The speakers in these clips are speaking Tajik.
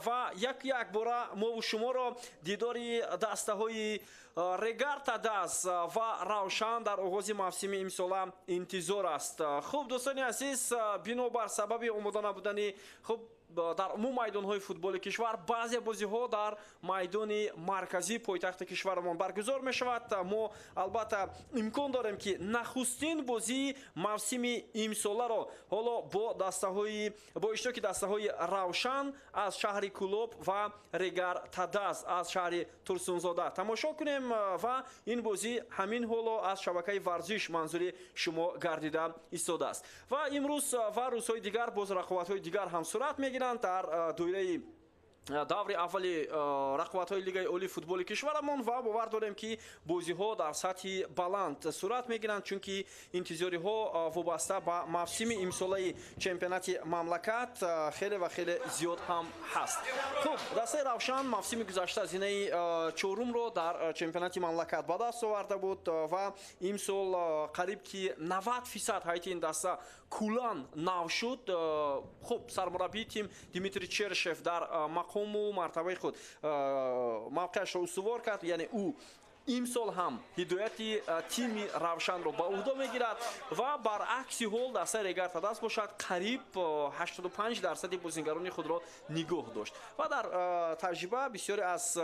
Ва як якбора мову шуморо дидори дастаҳои Регар Тадаз ва Равшан дар оғози мавсими имсола интизор аст. Хуб, дӯстони азиз, бинобар сабаби омода набудани, хуб, дар умум майдонҳои футболи кишвар, баъзе бозиҳо дар майдони марказии пойтахти кишварамон баргузор мешавад. Мо албатта имкон дорем, ки нахустин бозии мавсими имсоларо ҳоло бо дастаҳои, бо иштироки дастаҳои Равшан аз шаҳри Кӯлоб ва Регар Тадаз аз шаҳри Турсунзода тамошо кунем ва ин бозӣ ҳамин ҳоло аз шабакаи Варзиш манзури шумо гардида истодааст. Ва имрӯз ва рӯзҳои дигар боз рақобатҳои дигар ҳам сурат мегиранд дар доираи даври аввали рақобатҳои Лигаи олии футболи кишварамон ва бовар дорем, ки бозиҳо дар сатҳи баланд сурат мегиранд, чунки интизориҳо вобаста ба мавсими имсолаи чемпионати мамлакат хеле ва хеле зиёд ҳам ҳаст. Хуб, дастаи Равшан мавсими гузашта зинаи чорумро дар чемпионати мамлакат ба даст оварда буд ва имсол қариб ки 90% ҳайати ин даста куллан нав шуд. Хуб, сармураббии тим Дмитрий Чершев дар мақому мартабаи худ мавқеашро устувор кард, яъне ӯ имсол ҳам ҳидояти тими Равшанро ба уҳда мегирад. Ва баръакси ҳол дастаи Регар Тадаз бошад, қариб 85 дарсади бозингарони худро нигоҳ дошт. Ва дар таҷриба бисёре аз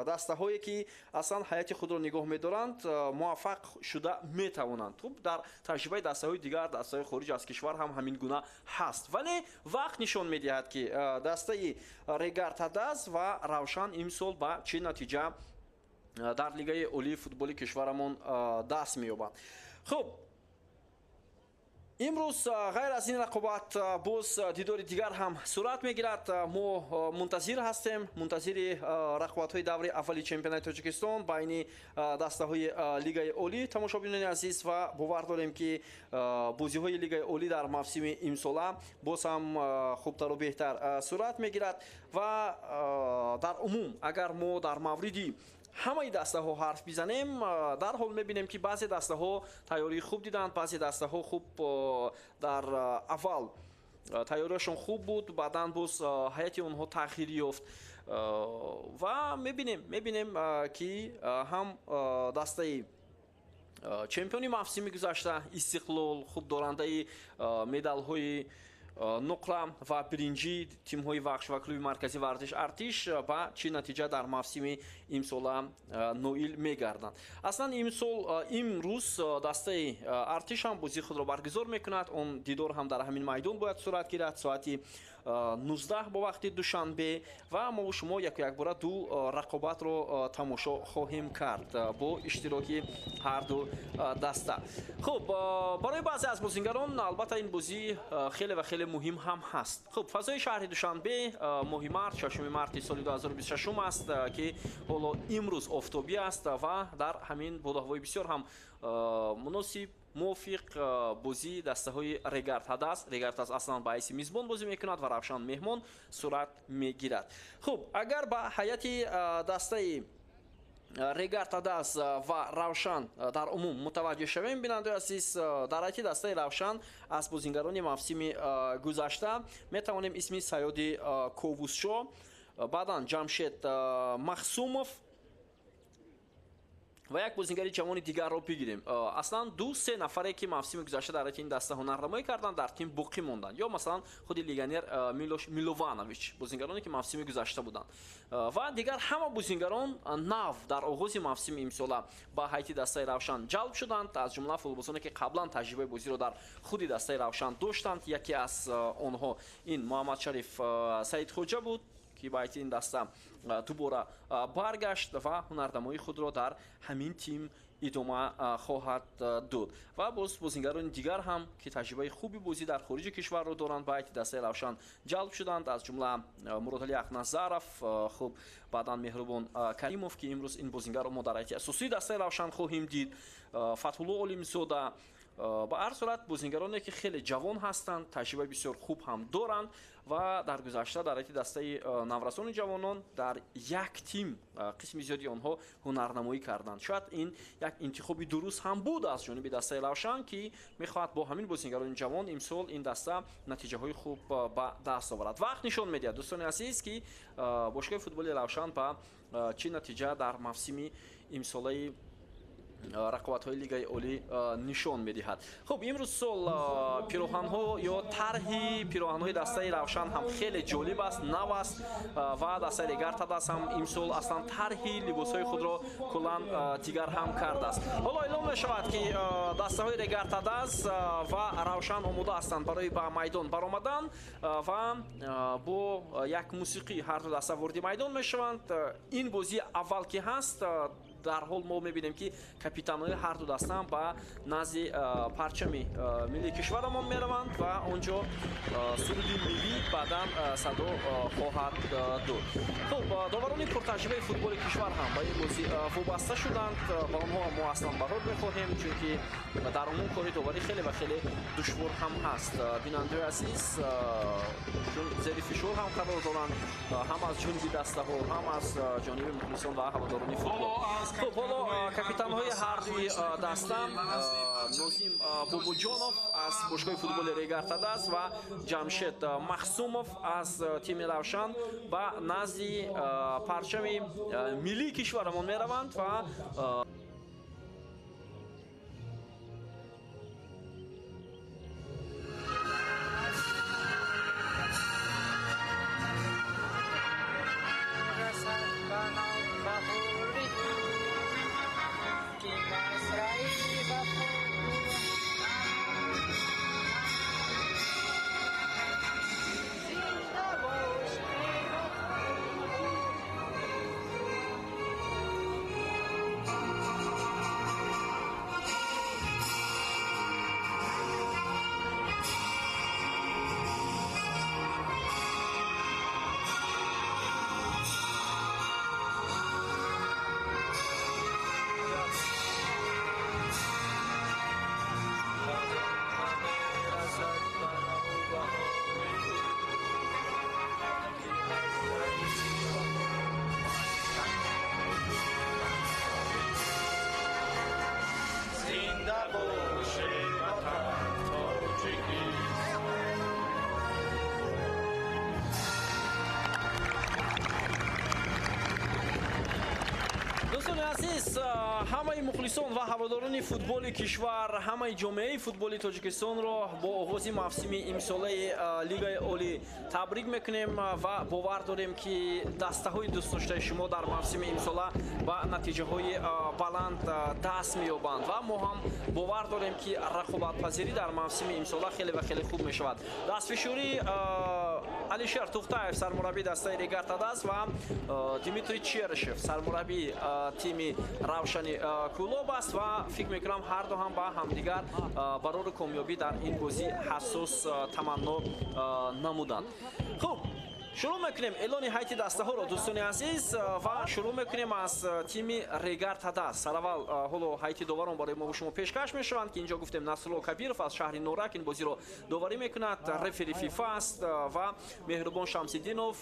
дастаҳое, ки аслан ҳайати худро нигоҳ медоранд, муваффақ шуда метавонанд. Хуб, дар таҷрибаи дастаҳои дигар, дастаҳои хориҷ аз кишвар ҳам ҳамин гуна ҳаст, вале вақт нишон медиҳад, ки дастаи Регар Тадаз ва Равшан имсол ба чӣ натиҷа дар Лигаи олии футболи кишварамон даст меёбанд. Хуб, имрӯз ғайр аз ин рақобат боз дидори дигар ҳам сурат мегирад. Мо мунтазир ҳастем, мунтазири рақобатҳои даври аввали чемпионати Тоҷикистон байни дастаҳои Лигаи олӣ, тамошобинони азиз, ва бовар дорем, ки бозиҳои Лигаи олӣ дар мавсими имсола боз ҳам хубтару беҳтар сурат мегирад. Ва дар умум, агар мо дар мавриди ҳамаи дастаҳо ҳарф бизанем, дарҳол мебинем, ки баъзе дастаҳо тайёрии хуб диданд, баъзе дастаҳо, хуб, дар аввал тайёриашон хуб буд, баъдан боз ҳайати онҳо тағйир ёфт. Ва мебинем, ки ҳам дастаи чемпиони мавсими гузашта Истиқлол, хуб, дорандаи медалҳои нуқра ва биринҷӣ, тимҳои Вахш ва клуби марказии варзиш Артиш ба чӣ натиҷа дар мавсими имсола ноил мегарданд. Аслан имсол, имрӯз дастаи Артиш ҳам бозии худро баргузор мекунад. Он дидор ҳам дар ҳамин майдон бояд сурат гирад, соати 19 бо вақти Душанбе. Ва мову шумо яку якбора ду рақобатро тамошо хоҳем кард бо иштироки ҳарду даста. Хуб, барои баъзе аз бозингарон албатта ин бозӣ хеле ва хеле муҳим ҳам ҳаст. Хуб, фазои шаҳри Душанбе моҳи март, 6 марти соли 2026 аст, ки ҳоло имрӯз офтобӣ аст ва дар ҳамин боду ҳавои бисёр ҳам муносиб, мувофиқ бозии дастаҳои Регар Тадаз, Регар Тадаз аслан ба ҳайси мизбон бозӣ мекунад ва Равшан меҳмон, сурат мегирад. Хуб, агар ба ҳайати дастаи Регар Тадаз ва Равшан дар умум мутаваҷҷеҳ шавем, бинандаи азиз, дар ҳайати дастаи Равшан аз бозингарони мавсими гузашта метавонем исми Саёди Ковусшо, баъдан Ҷамшед Махсумов ва як бозингари ҷавони дигарро бигирем. Аслан ду се нафаре, ки мавсими гузашта дар ин даста ҳунарнамоӣ карданд, дар тим боқӣ монданд, ё масалан худи легионер Милош Милованович, бозингароне, ки мавсими гузашта буданд, ва дигар ҳама бозингарон нав дар оғози мавсими имсола ба ҳайати дастаи Равшан ҷалб шуданд, аз ҷумла футболбозоне, ки қаблан таҷрибаи бозиро дар худи дастаи Равшан доштанд. Яке аз онҳо ин Муҳаммадшариф Саидхоҷа буд, ки ба ҳайати ин даста дубора баргашт ва ҳунарнамоии худро дар ҳамин тим идома хоҳад дод. Ва боз бозингарони дигар ҳам, ки таҷрибаи хуби бозӣ дар хориҷи кишварро доранд, ба ҳайати дастаи Равшан ҷалб шуданд, аз ҷумла Муродалӣ Ақназаров, хуб, баъдан Меҳрубон Каримов, ки имрӯз ин бозингарро мо дар ҳайати асосии дастаи Равшан хоҳем дид, Фатҳулло Олимзода. Ба ҳар сурат бозингароне ки хеле ҷавон ҳастанд, таҷрибаи бисёр хуб ҳам доранд ва дар гузашта дар ҳайати дастаи наврасони ҷавонон дар як тим қисми зиёди онҳо ҳунарнамоӣ карданд. Шояд ин як интихоби дуруст ҳам буд аз ҷониби дастаи Равшан, ки мехоҳад бо ҳамин бозингарони ҷавон имсол ин даста натиҷаҳои хуб ба даст оварад. Вақт нишон медиҳад, дӯстони азиз, ки бошгоҳи футболи Равшан ба чӣ натиҷа дар мавсими имсолаи рақобатҳои Лигаи Олӣ нишон медиҳад. Хуб, имрӯз сол пироҳанҳо ё тарҳи пироҳанҳои дастаи Равшан ҳам хеле ҷолиб аст, нав аст ва дастаи Регар-ТадАЗ ҳам имсол аслан тарҳи либосҳои худро куллан дигар ҳам кардааст. Ҳоло эълон мешавад, ки дастаҳои Регар-ТадАЗ ва Равшан омода ҳастанд барои ба майдон баромадан ва бо як мусиқӣ ҳар ду даста вориди майдон мешаванд. Ин бозии аввал ки ҳаст, дар ҳол мо мебинем, ки капитанҳои ҳар ду дастаам ба назди парчами миллии кишварамон мераванд ва он ҷо суруди миллӣ баъдан садо хоҳад дод. Хуб, доварони пуртаҷрибаи футболи кишвар ҳам ба ин бозӣ вобаста шуданд. Ба онҳо мо аслан барор мехоҳем, чунки дар умум кори доварӣ хеле ва хеле душвор ҳам ҳаст. Бинандаои азиз, чун зери фишор ҳам қарор доранд, ҳам аз ҷониби дастаҳо, ҳам аз ҷониби мухлисон ва ҳаводорони футбол. Хуб, ҳоло капитанҳои ҳар дуи даста Нозим Бобоҷонов аз бошгоҳи футболи Регар-ТадАЗ ва Ҷамшед Махсумов аз тими Равшан ба назди парчами миллии кишварамон мераванд ва Азиз, ҳамаи мухлисон ва ҳаводорони футболи кишвар, ҳамаи ҷомеаи футболи Тоҷикистонро бо оғози мавсими имсолаи Лигаи Олӣ табрик мекунем ва бовар дорем, ки дастаҳои дӯстдоштаи шумо дар мавсими имсола ба натиҷаҳои баланд даст меёбанд ва мо ҳам бовар дорем, ки рақобатпазирӣ дар мавсими имсола хеле ва хеле хуб мешавад. Дастфишурии Алишер Тухтаев, сармураббии дастаи Регар-ТадАЗ, ва Дмитрий Черышев, сармураббии тими Равшани Кӯлоб аст ва фикр мекунам ҳар ду ҳам ба ҳамдигар барору комёбӣ дар ин бозӣ ҳассос таманно намуданд. Хуб, шурӯъ мекунем эълони ҳайати дастаҳоро, дӯстони азиз, ва шурӯъ мекунем аз тими Регар-ТадАЗ. Сараввал ҳоло ҳайати доварон барои мо шумо пешкаш мешаванд, ки инҷо гуфтем Насрулло Кабиров аз шаҳри Норак ин бозиро доварӣ мекунад, рефери ФИФА аст ва Меҳрубон Шамсиддинов,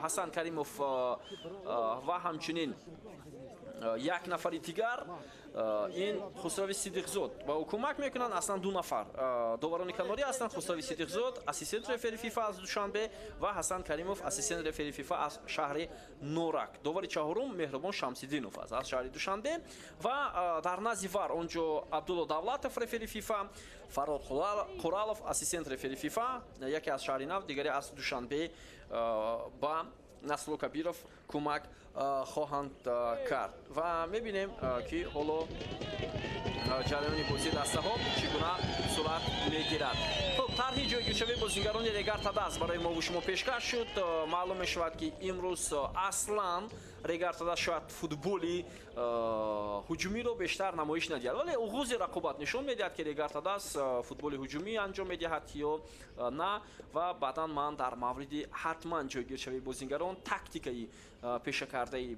Ҳасан Каримов ва ҳамчунин як нафари дигар ин Хусрави Сидиқзод ба ӯ кӯмак мекунанд. Аслан ду нафар доварони канорӣ ҳастанд: Хусрави Сидиқзод, ассистент рефери ФИФА аз Душанбе, ва Ҳасан Каримов, ассистент рефери ФИФА аз шаҳри Норак. Довари чаҳорум Меҳрубон Шамсиддинов аст аз шаҳри Душанбе ва дар назди ВАР он ҷо Абдулло Давлатов, рефери ФИФА, Фарод Қуралов, ассистент рефери ФИФА, яке аз шаҳри Нав, дигаре аз Душанбе, ба Насрулло Кабиров кӯмак хоҳанд кард. Ва мебинем, ки ҳоло ҷараёни бозии дастаҳо чӣ гуна сурат мегирад. Хуб, тарҳи ҷойгиршавии бозингарони Регар-ТадАЗ барои мо шумо пешкаш шуд. Маълум мешавад, ки имрӯз аслан Регар-ТадАЗ шояд футболи ҳуҷумиро бештар намоиш надиҳад, вале оғози рақобат нишон медиҳад, ки Регар-ТадАЗ футболи ҳуҷумӣ анҷом медиҳад ё на. Ва баъдан ман дар мавриди ҳатман ҷойгиршавии бозингарон, тактикаи пешакардаи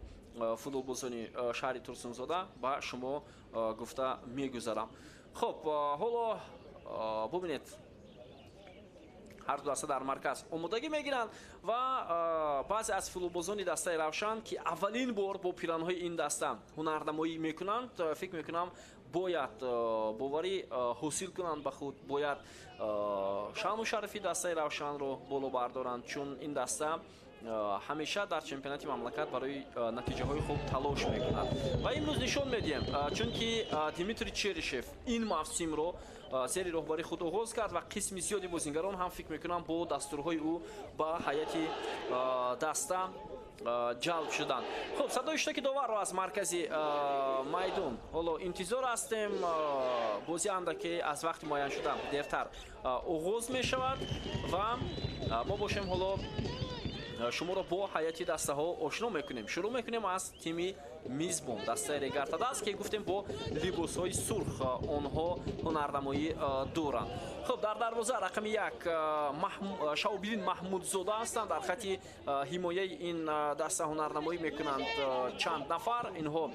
футболбозони шаҳри Турсунзода ба шумо гуфта мегузарам. Хуб, ҳоло бубинед, ҳар ду даста дар марказ омодагӣ мегиранд ва баъзе аз футболбозони дастаи Равшан, ки аввалин бор бо пиранҳои ин даста ҳунарнамоӣ мекунанд, фикр мекунам, бояд боварӣ ҳосил кунанд ба худ, бояд шаъну шарафи дастаи Равшанро боло бардоранд, чун ин даста ҳамеша дар чемпионати мамлакат барои натиҷаҳои хуб талош мекунад. Ва имрӯз нишон медиҳем, чунки Дмитрий Черишев ин мавсимро зери роҳбарии худ оғоз кард ва қисми зиёди бозингарон ҳам, фикр мекунам, бо дастурҳои ӯ ба ҳайати даста ҷалб шуданд. Хуб, садои иштироки доварро аз маркази майдон ҳоло интизор ҳастем. Бозӣ андаке аз вақти муайяншуда дертар оғоз мешавад ва мо бошем ҳоло шуморо бо ҳайати дастаҳо ошно мекунем. Шурӯъ мекунем аз тими мизбон, дастаи Регар-ТадАЗ, ки гуфтем, бо либосҳои сурх онҳо ҳунарнамоӣ доранд. Хуб, дар дарвоза рақами 1 Шаҳобиддин Маҳмудзода ҳастанд. Дар хати ҳимояи ин даста ҳунарнамоӣ мекунанд чанд нафар. Инҳо,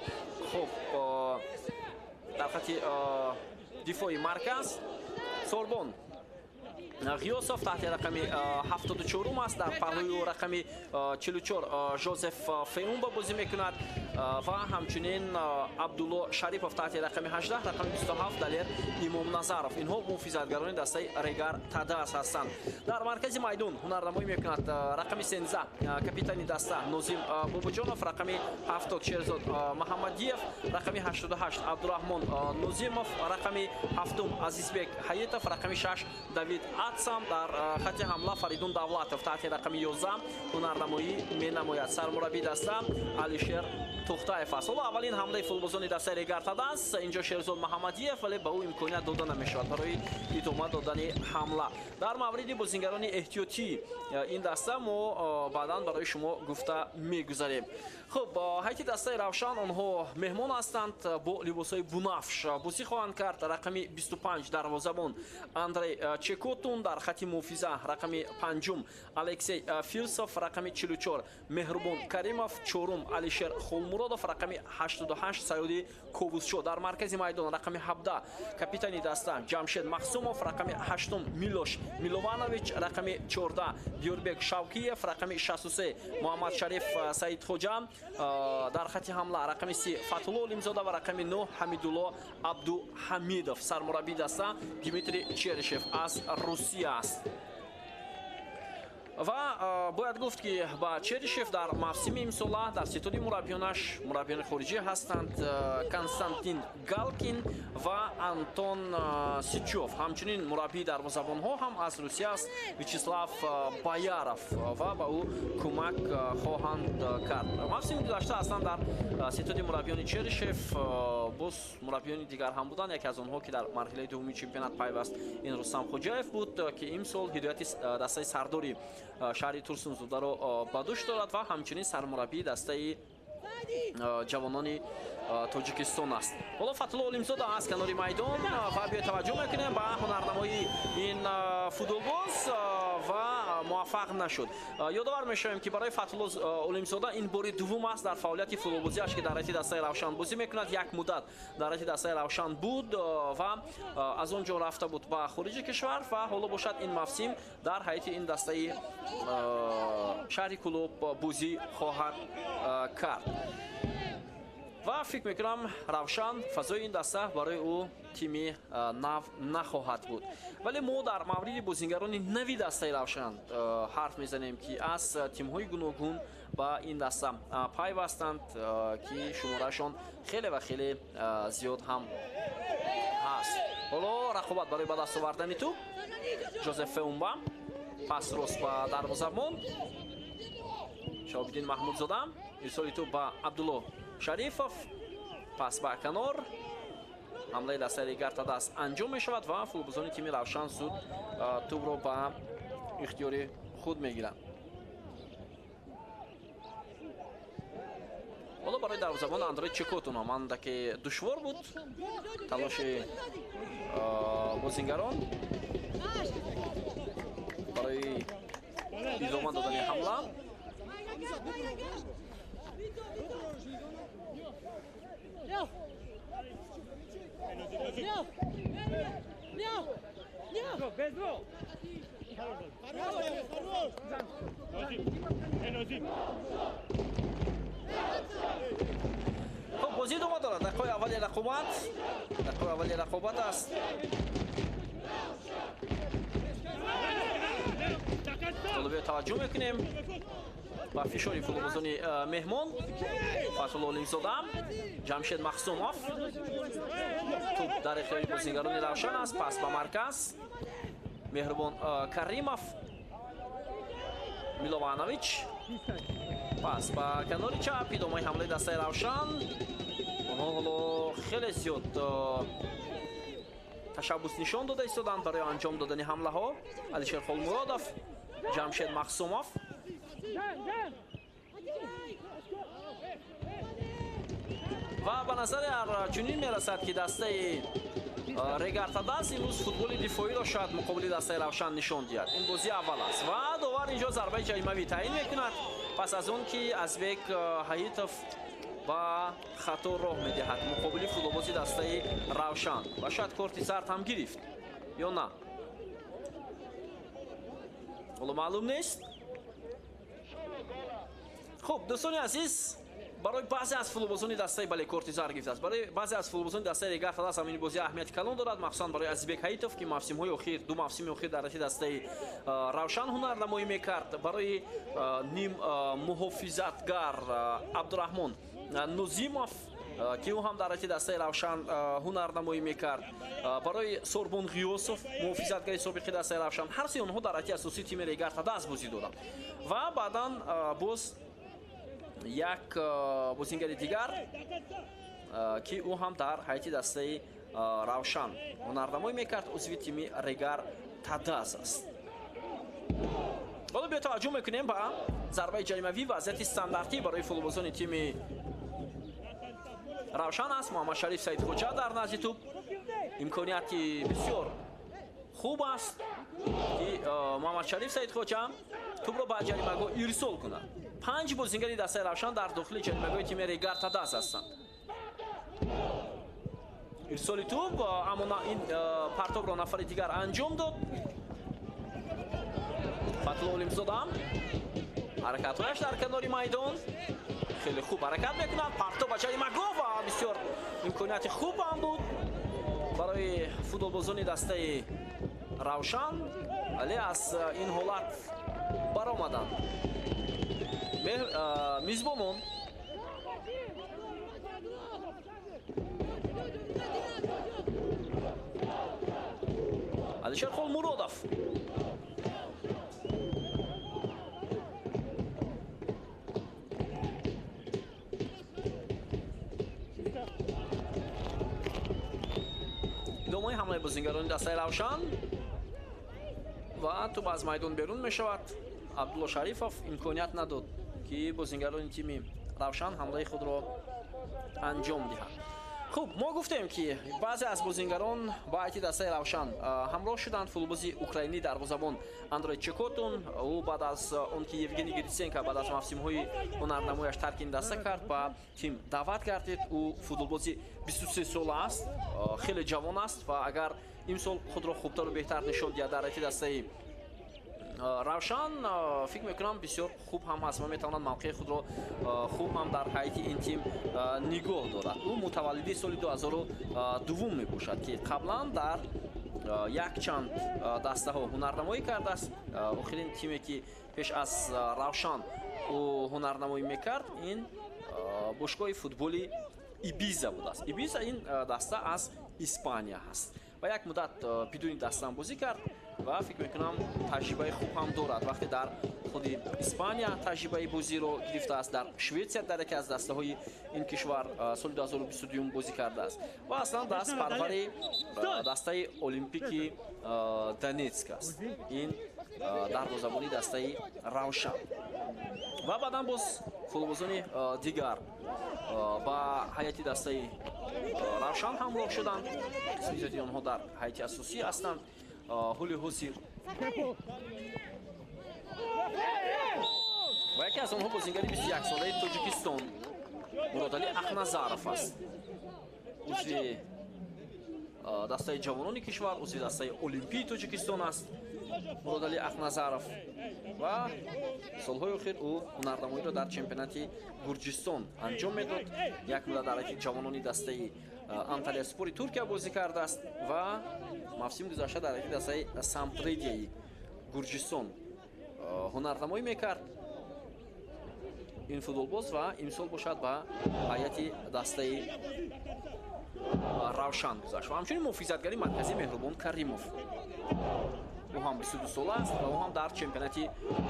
хуб, дар хати дифои марказ Сорбон Ғиёсов таҳти рақами 74 аст. Дар паҳлӯи ӯ рақами 44 Жозеф Феумба бозӣ мекунад ва ҳамчунин Абдулло Шарипов таҳти рақами 18, рақами 27 Далер Имомназаров. Инҳо муҳофизатгарони дастаи Регар ТадАЗ ҳастанд. Дар маркази майдон ҳунарнамоӣ мекунад рақами 13 капитани даста Нозим Бобоҷонов, рақами 70 Шерзод Маҳаммадиев, рақами 88 Абдураҳмон Нозимов, рақами 7 Азизбек Ҳаитов, рақами 6 Давид Атсам. Дар хати ҳамла Фаридун Давлатов таҳти рақами 11 ҳунарнамоӣ менамояд. Сармураббии даста Алишер Тухтаев аст. Ҳоло аввалин ҳамлаи футболбозони дастаи Регар ТадАЗ. Инҷо Шерзод Маҳаммадиев, вале ба ӯ имконият дода намешавад барои идома додани ҳамла. Дар мавриди бозингарони эҳтиётии ин даста мо баъдан барои шумо гуфта мегузарем. Хуб, ҳайати дастаи Равшан, онҳо меҳмон ҳастанд, бо либосҳои бунафш бозӣ хоҳанд кард. Рақами 25 дарвозабон Андрей Чекотун, дар хати муҳофиза рақами 5 Алексей Фирсов, рақами 44 Меҳрубон Каримов, 4 Алишер Холмуродов, рақами 88 Саёди Ковусшо. Дар маркази майдон рақами 17 капитани даста Ҷамшед Махсумов, рақами 8 Милош Милованович, рақами 14 Диёрбек Шавкиев, рақами 63 Муҳаммад Шариф Саидхоҷа. Дар хати ҳамла рақами 3 Фатулло Олимзода ва рақами 9 Ҳамидулло Абдуҳамидов. Сармураббии даста Дмитрий Черишев аз Русия аст. Ва бояд гуфт, ки ба Черишев дар мавсими имсола дар ситоди мураббиёнаш мураббиёни хориҷӣ ҳастанд Константин Галкин ва Антон Сичов. Ҳамчунин мураббии дарвозабонҳо ҳам аз Русия аст, Вячеслав Бояров, ва ба ӯ кӯмак хоҳанд кард. Мавсими гузашта аслан дар ситоди мураббиёни Черишев боз мураббиёни дигар ҳам буданд. Яке аз онҳо, ки дар марҳилаи дуввуми чемпионат пайваст, ин Рустам Хоҷаев буд, ки имсол ҳидояти дастаи Сардори шаҳри Турсунзодаро ба дӯш дорад ва ҳамчунин сармураббии дастаи ҷавонони Тоҷикистон аст. Ҳоло Фатулло Олимзода аз канори майдон ва биё таваҷҷӯҳ мекунем ба ҳунарнамоии ин футболбоз ва муваффақ нашуд. Ёдовар мешавем, ки барои Фатулло Олимзода ин бори дуввум аст дар фаъолияти футболбозиаш, ки дар ҳайати дастаи Равшан бозӣ мекунад. Як муддат дар ҳайати дастаи Равшан буд ва аз он ҷо рафта буд ба хориҷи кишвар ва ҳоло бошад ин мавсим дар ҳайати ин дастаи шаҳри Кӯлоб бозӣ хоҳад кард. Ва фикр мекунам, Равшан, фазои ин даста барои ӯ тими нав нахоҳад буд. Вале мо дар мавриди бозингарони нави дастаи Равшан ҳарф мезанем, ки аз тимҳои гуногун ба ин даста пайвастанд, ки шумораашон хеле ва хеле зиёд ҳам ҳаст. Ҳоло рақобат барои ба даст овардани тӯб. Жозеф Феумба пас рост ба дарвозабон Шаҳобиддин Маҳмудзода, ирсоли тӯб ба Абдулло Шарифов, пас ба канор. Ҳамлаи дастаи Регар ТадАЗ анҷом мешавад ва футболбозони тими Равшан зуд тӯбро ба ихтиёри худ мегиранд. Ҳоло барои дарвозабон Андрей Чекотун ҳам андаке душвор буд талоши бозингарон барои идома додани ҳамла. Хуб, бозӣ идома дорад. Дақиқаи аввали рақобат, дақиқаи аввали рақобат аст. Ҳоло таваҷҷӯҳ мекунем ба фишори футболбозони меҳмон. Фатҳулло Олимзода, Ҷамшед Махсумов. Туп дар ихтиёри бозигарони Равшан аст. Пас ба марказ Меҳрубон Каримов, Милованович. Пас ба канори чап, идомаи ҳамлаи дастаи Равшан. Онҳо ҳоло хеле зиёд ташаббус нишон дода истоданд барои анҷом додани ҳамлаҳо. Алишер Холмуродов, Ҷамшед Махсумов. Ва ба назари чунин мерасад, ки дастаи Регар-ТадАЗ имрӯз футболи дифоиро шояд муқобили дастаи Равшан нишон диҳад. Ин бозии аввал аст ва довар инҷо зарбаи ҷаримавӣ таъин мекунад пас аз он ки Азбек Ҳаитов ба хато роҳ медиҳад муқобили футболбози дастаи Равшан ва шояд корти зард ҳам гирифт ё на, ҳоло маълум нест. Хуб, дӯстони азиз, барои баъзе аз футболбозони дастаи, бале, корти зард гирифтааст. Барои баъзе аз футболбозони дастаи Регар-ТадАЗ ҳам ин бозӣ аҳамияти калон дорад, махсусан барои Азизбек Ҳаитов, ки мавсимҳои охир, ду мавсими охир дар ҳайати дастаи Равшан ҳунарнамоӣ мекард. Барои ним муҳофизатгар Абдураҳмон Нузимов, ки ӯ ҳам дар ҳайати дастаи Равшан ҳунарнамоӣ мекард. Барои Сорбон Ғиёсов, муҳофизатгари собиқи дастаи Равшан. Ҳар се онҳо дар ҳайати асосии тими Регар-ТадАЗ бозӣ доданд. Ва баъдан боз як бозингари дигар, ки ӯ ҳам дар ҳайати дастаи Равшан ҳунарнамоӣ мекард, узви тими Регар-ТадАЗ аст. Ҳоло биё таваҷҷӯҳ мекунем ба зарбаи ҷаримавӣ. Вазъияти стандартӣ барои футболбозони тими Равшан аст. Муҳаммадшариф Саидхоҷа дар назди туп. Имконияти бисёр хуб аст, ки Муҳаммадшариф Саидхоҷа тупро ба ҷаримагоҳ ирсол кунад. 5 бозингари дастаи Равшан дар дохили ҷаримагоҳи тими Регар-ТадАЗ ҳастанд. Ирсоли туп, аммо ин партобро нафари дигар анҷом дод. Фатҳулло Олимзода ҳаракатҳояш дар канори майдон хеле хуб ҳаракат мекунад. Партоб ба ҷаримагоҳ ва бисёр имконияти хуб ҳам буд барои футболбозони дастаи Равшан, вале аз ин ҳолат баромаданд мизбонон. Алишер Холмуродов. Идомаи ҳамлаи бозингарони дастаи Равшан ва туп аз майдон берун мешавад. Абдулло Шарифов имконият надод, ки бозингарони тими Равшан ҳамлаи худро анҷом диҳанд. Хуб, мо гуфтем, ки баъзе аз бозингарон ба ҳайати дастаи Равшан ҳамроҳ шуданд. Футболбози украинӣ дарвозабон Андрей Чекотун, ӯ баъд аз он ки Евгений Гриценко баъд аз мавсимҳои ҳунарнамояш тарки ин даста кард, ба тим даъват гардид. Ӯ футболбози 23 сола аст, хеле ҷавон аст ва агар имсол худро хубтару беҳтар нишон диҳад дар ҳайати дастаи Равшан, фикр мекунам, бисёр хуб ҳам ҳаст ва метавонад мавқеи худро хуб ҳам дар ҳайати ин тим нигоҳ дорад. Ӯ мутаваллиди соли 2002 мебошад, ки қаблан дар якчанд дастаҳо ҳунарнамоӣ кардааст. Охирин тиме, ки пеш аз Равшан ӯ ҳунарнамоӣ мекард, ин бошгоҳи футболи Ибиза будааст. Ибиза ин даста аз Испания ҳаст ва як муддат бидуни дастаам бозӣ кард ва фикр мекунам, таҷрибаи хуб ҳам дорад. Вақте дар худи Испания таҷрибаи бозиро гирифтааст, дар Шветсия дар яке аз дастаҳои ин кишвар соли 2022 бозӣ кардааст ва аслан дастпарвари дастаи Олимпики Донецк аст. Ин дарвозабони дастаи Равшан. Ва баъдан боз футболбозони дигар ба ҳайати дастаи Равшан ҳамроҳ шуданд. Қисми зиёди онҳо дар ҳайати асосӣ ҳастанд. Ҳули ҳозир ва яке аз онҳо бозингари 21-солаи Тоҷикистон Муродалӣ Ахназаров аст, узви дастаи ҷавонони кишвар, узви дастаи Олимпии Тоҷикистон аст Муродалӣ Ақназаров ва солҳои охир ӯ ҳунарнамоиро дар чемпионати Гурҷистон анҷом медод. Як муддат дар ҳайати ҷавонони дастаи Анталияспори Туркия бозӣ кардааст ва мавсими гузашта дар ҳайати дастаи Самтредияи Гурҷистон ҳунарнамоӣ мекард ин футболбоз ва имсол бошад ба ҳайати дастаи Равшан гузашт. Ва ҳамчунин муҳофизатгари марказӣ Меҳрубон Каримов, ӯ ҳам 22 сола аст ва ӯ ҳам дар чемпионати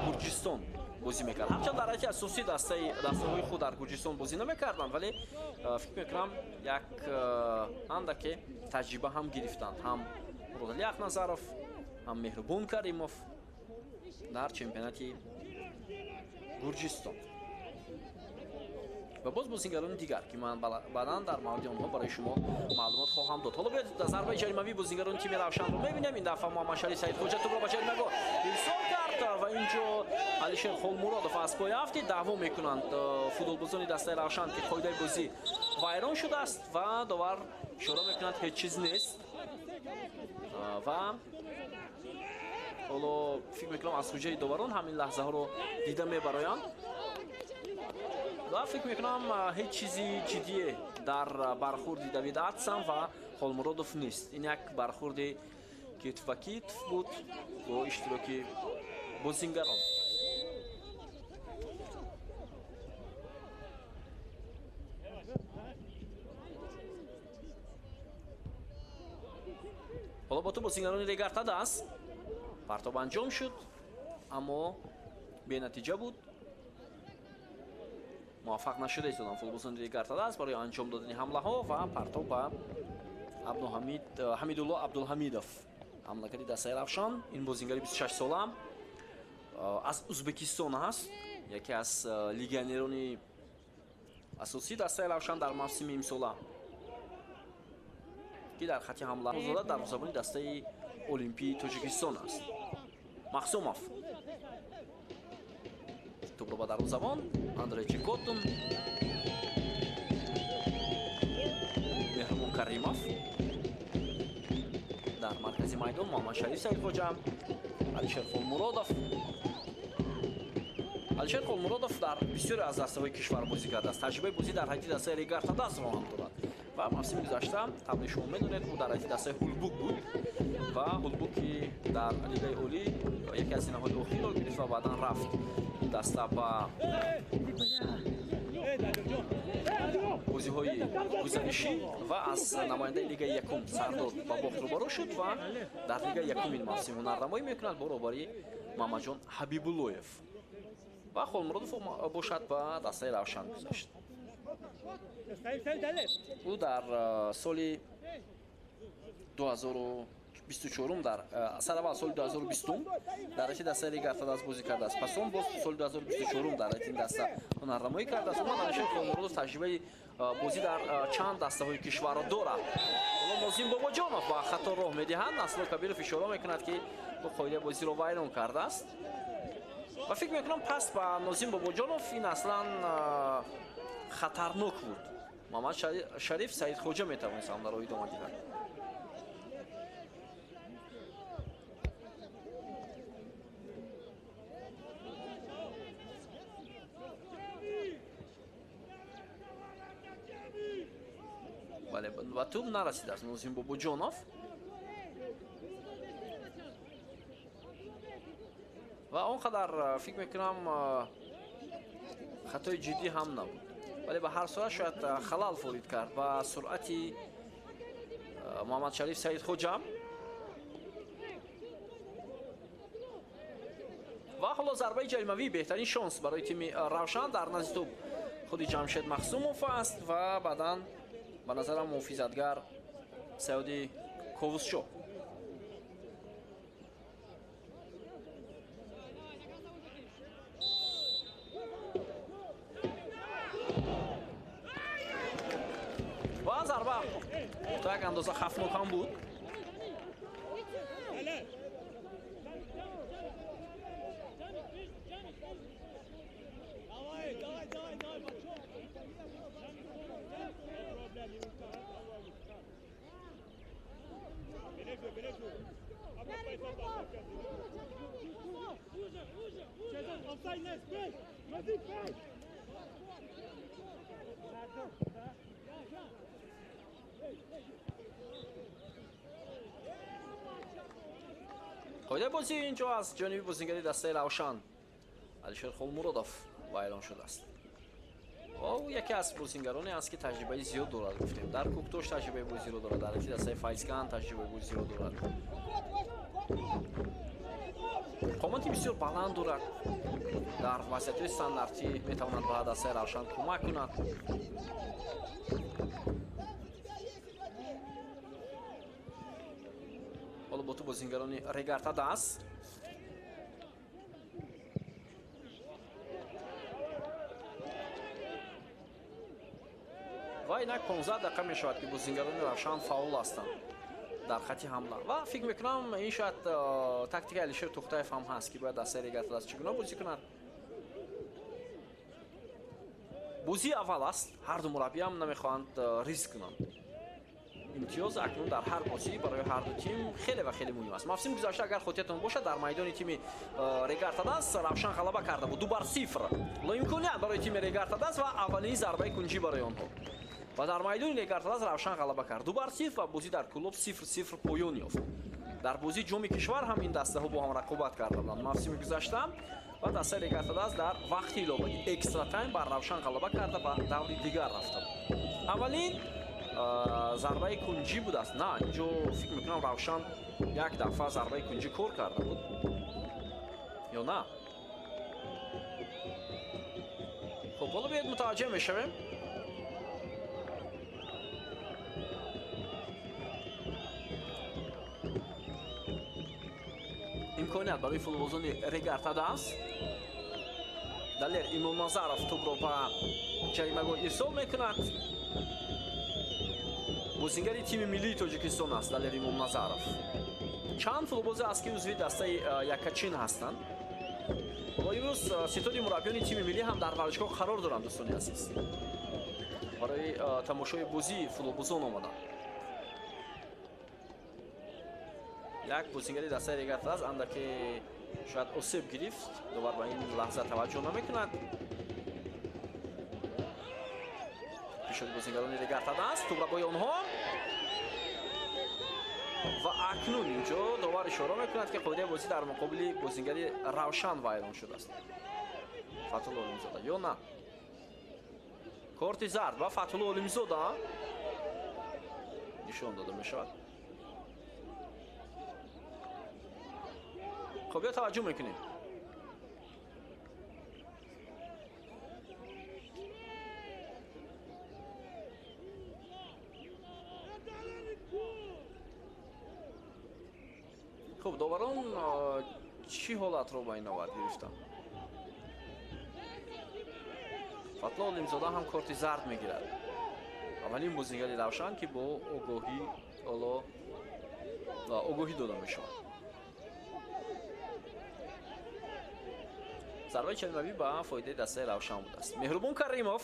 Гурҷистон бозӣ мекард. Ҳарчанд дар ҳайати асосии дастаҳои худ дар Гурҷистон бозӣ намекарданд, вале фикр мекунам як андаке таҷриба ҳам гирифтанд, ҳам Муродалӣ Ақназаров, ҳам Меҳрубон Каримов дар чемпионати Гурҷистон. Ва боз бозингарони дигар, ки ман баъдан дар мавриди онҳо барои шумо маълумот хоҳам дод. Ҳоло биёед зарбаи ҷаримавии бозингарони тими Равшанро мебинем. Ин дафъа Муҳаммадшариф Саидхоҷа тӯбро ба ҷаримагоҳ ирсол кард ва инҷо Алишер Холмуродов аз пой афтид. Даъво мекунанд футболбозони дастаи Равшан, ки қоидаи бозӣ вайрон шудааст ва довар ишора мекунад ҳеҷ чиз нест. Ва ҳоло фикр мекунам аз ҳуҷраи доварон ҳамин лаҳзаҳоро дида мебароянд ва фикр мекунам ҳеҷ чизи ҷиддие дар бархурди Давид Атсам ва Холмуродов нест. Ин як бархурди китф ба китф буд бо иштироки бозингарон. Ҳоло бо ту бозингарони Регар-ТадАЗ партоб анҷом шуд, аммо бенатиҷа буд. Муваффақ нашуда истоданд футболбозони Регар-ТадАЗ барои анҷом додани ҳамлаҳо ва партоб ба Ҳамидулло Абдулҳамидов, ҳамлагари дастаи Равшан. Ин бозингари 26 сола аз Узбекистон аст, яке аз легионерони асосии дастаи Равшан дар мавсими имсола, ки дар хати ҳамла озода дарвозабони дастаи Олимпии Тоҷикистон аст. Махсумов тӯбро ба дарвозабон, Андрей Чикотун, Меҳрубон Каримов дар маркази майдон, Муҳаммадшариф Саидхоҷа, Алишер Холмуродов. Алишер Холмуродов дар бисёре аз дастаҳои кишвар бозӣ кардааст. Таҷрибаи бозӣ дар ҳайати дастаи Регар-ТадАЗро ҳам дорад ва мавсими гузашта табли шумо медонед, ӯ дар ҳайати дастаи Ҳулбук буд ва Ҳулбук, ки дар лигаи олӣ яке аз зинаҳои охирро гирифт ва баъдан рафт ин даста ба бозиҳои гузаришӣ ва аз намояндаи лигаи якум Сардор ба бохт рӯбарӯ шуд ва дар лигаи якум ин мавсим ҳунарнамоӣ мекунад бо роҳбарии Мамаҷон Ҳабибуллоев. Ва Холмуродов бошад ба дастаи Равшан гузашт. Ӯ дар соли 2024 дар сараввал соли 2020 дар ҳайати дастаи Регар-ТадАЗ бозӣ кардааст. Пас он боз соли 2024 дар ҳайати ин даста ҳунарнамоӣ кардааст. Умуман Алишер Холмуродов таҷрибаи бозӣ дар чанд дастаҳои кишварро дорад. Ҳоло Нозим Бобоҷонов ба хато роҳ медиҳанд. Насрулло Кабиров ишора мекунад, ки ӯ қоидаи бозиро вайрон кардааст ва фикр мекунам пас ба Нозим Бобоҷонов ин аслан хатарнок буд. Муҳаммад Шариф Саидхоҷа метавонист ҳамларо идома диҳад. Бале, ба тӯб нарасидааст Нозим Бобоҷонов. Ва он қадар фикр мекунам хатои ҷиддӣ ҳам набуд, вале ба ҳар сурат шояд халал ворид кард ба суръати Муҳаммадшариф Саидхоҷа. Ва ҳоло зарбаи ҷаримавӣ, беҳтарин шонс барои тими Равшан. Дар назди тӯб худи Ҷамшед Махсумов аст ва баъдан ба назарам муҳофизатгар Саёди Ковусшоҳ. Ва зарба то як андоза хафнок ҳам буд. Қоидаи бозӣ инҷо аз ҷониби бозингари дастаи Равшан Алишер Холмуродов вайрон шудааст. Ва ӯ яке аз бозингароне аст, ки таҷрибаи зиёд дорад, гуфтем. Дар Кӯктош таҷрибаи бозиро дорад, дар дастаи Файзкан таҷрибаи бозиро дорад. Қомати бисёр баланд дорад. Дар вазъиятҳои стандартӣ метавонад ба дастаи Равшан кӯмак кунад. Ҳоло бо ту бозингарони Регар-ТадАЗ. Ва инак 15 дақиқа мешавад, ки бозингарони Равшан фаъол ҳастанд дар хати ҳамла. Ва фикр мекунам, ин шояд тактикаи Алишер Тухтаев ҳам ҳаст, ки бояд дастаи Регар-ТадАЗ чӣ гуна бозӣ кунад. Бозии аввал аст, ҳар ду мураббӣ ҳам намехоҳанд риск кунанд. Имтиёз акнун дар ҳар бозӣ барои ҳар ду тим хеле ва хеле муҳим аст. Мавсими гузашта, агар хотиратон бошад, дар майдони тими Регар-ТадАЗ Равшан ғалаба карда буд 2-0. Ҳоло имконият барои тими Регар-ТадАЗ ва аввалин зарбаи кунҷӣ барои онҳо. Ва дар майдони Регар-ТадАЗ Равшан ғалаба кард 2-0 ва бозӣ дар Кӯлоб 0-0 поён ёфт. Дар бозии ҷоми кишвар ҳам ин дастаҳо бо ҳам рақобат карда буданд мавсими гузашта ва дастаи Регар-ТадАЗ дар вақти иловагӣ экстра тайм бар Равшан ғалаба карда ба даври дигар рафта буд. Аввалин зарбаи кунҷӣ будааст. На, инҷо фикр мекунам, Равшан як дафъа зарбаи кунҷӣ кор карда буд ё на? Хуб, ҳоло биёед мутаваҷҷеҳ мешавем. Имконият барои футболбозони Регар-ТадАЗ. Далер Имомназаров тӯбро ба ҷаримагоҳ ирсол мекунад. Бозингари тими миллии Тоҷикистон аст Далер Имомназаров. Чанд футболбозе аст, ки узви дастаи Якачин ҳастанд. Ҳоло имрӯз ситоди мураббиёни тими миллӣ ҳам дар варзишгоҳ қарор доранд, дӯстони азиз. Барои тамошои бозии футболбозон омаданд. Як бозингари дастаи Регар-ТадАЗ андаке шояд осеб гирифт, довар ба ин лаҳза таваҷҷӯҳ намекунад. Пешоди бозингарони Регар-ТадАЗ, тӯбрабои онҳо. Ва акнун инҷо довар ишора мекунад, ки қоидаи бозӣ дар муқобили бозингари Равшан вайрон шудааст. Фатҳулло Олимзода ё на? Корти зард ба Фатҳулло Олимзода нишон дода мешавад. Хуб, биё таваҷҷӯҳ мекунем. Хуб, доварон чӣ ҳолатро ба ин навбат гирифтанд? Фатҳулло Олимзода ҳам корти зард мегирад. Аввалин бозингари Равшан, ки бо огоҳӣ ҳоло огоҳӣ дода мешавад. Зарбаи ҷаримавӣ ба фоидаи дастаи Равшан будааст. Меҳрубон Каримов.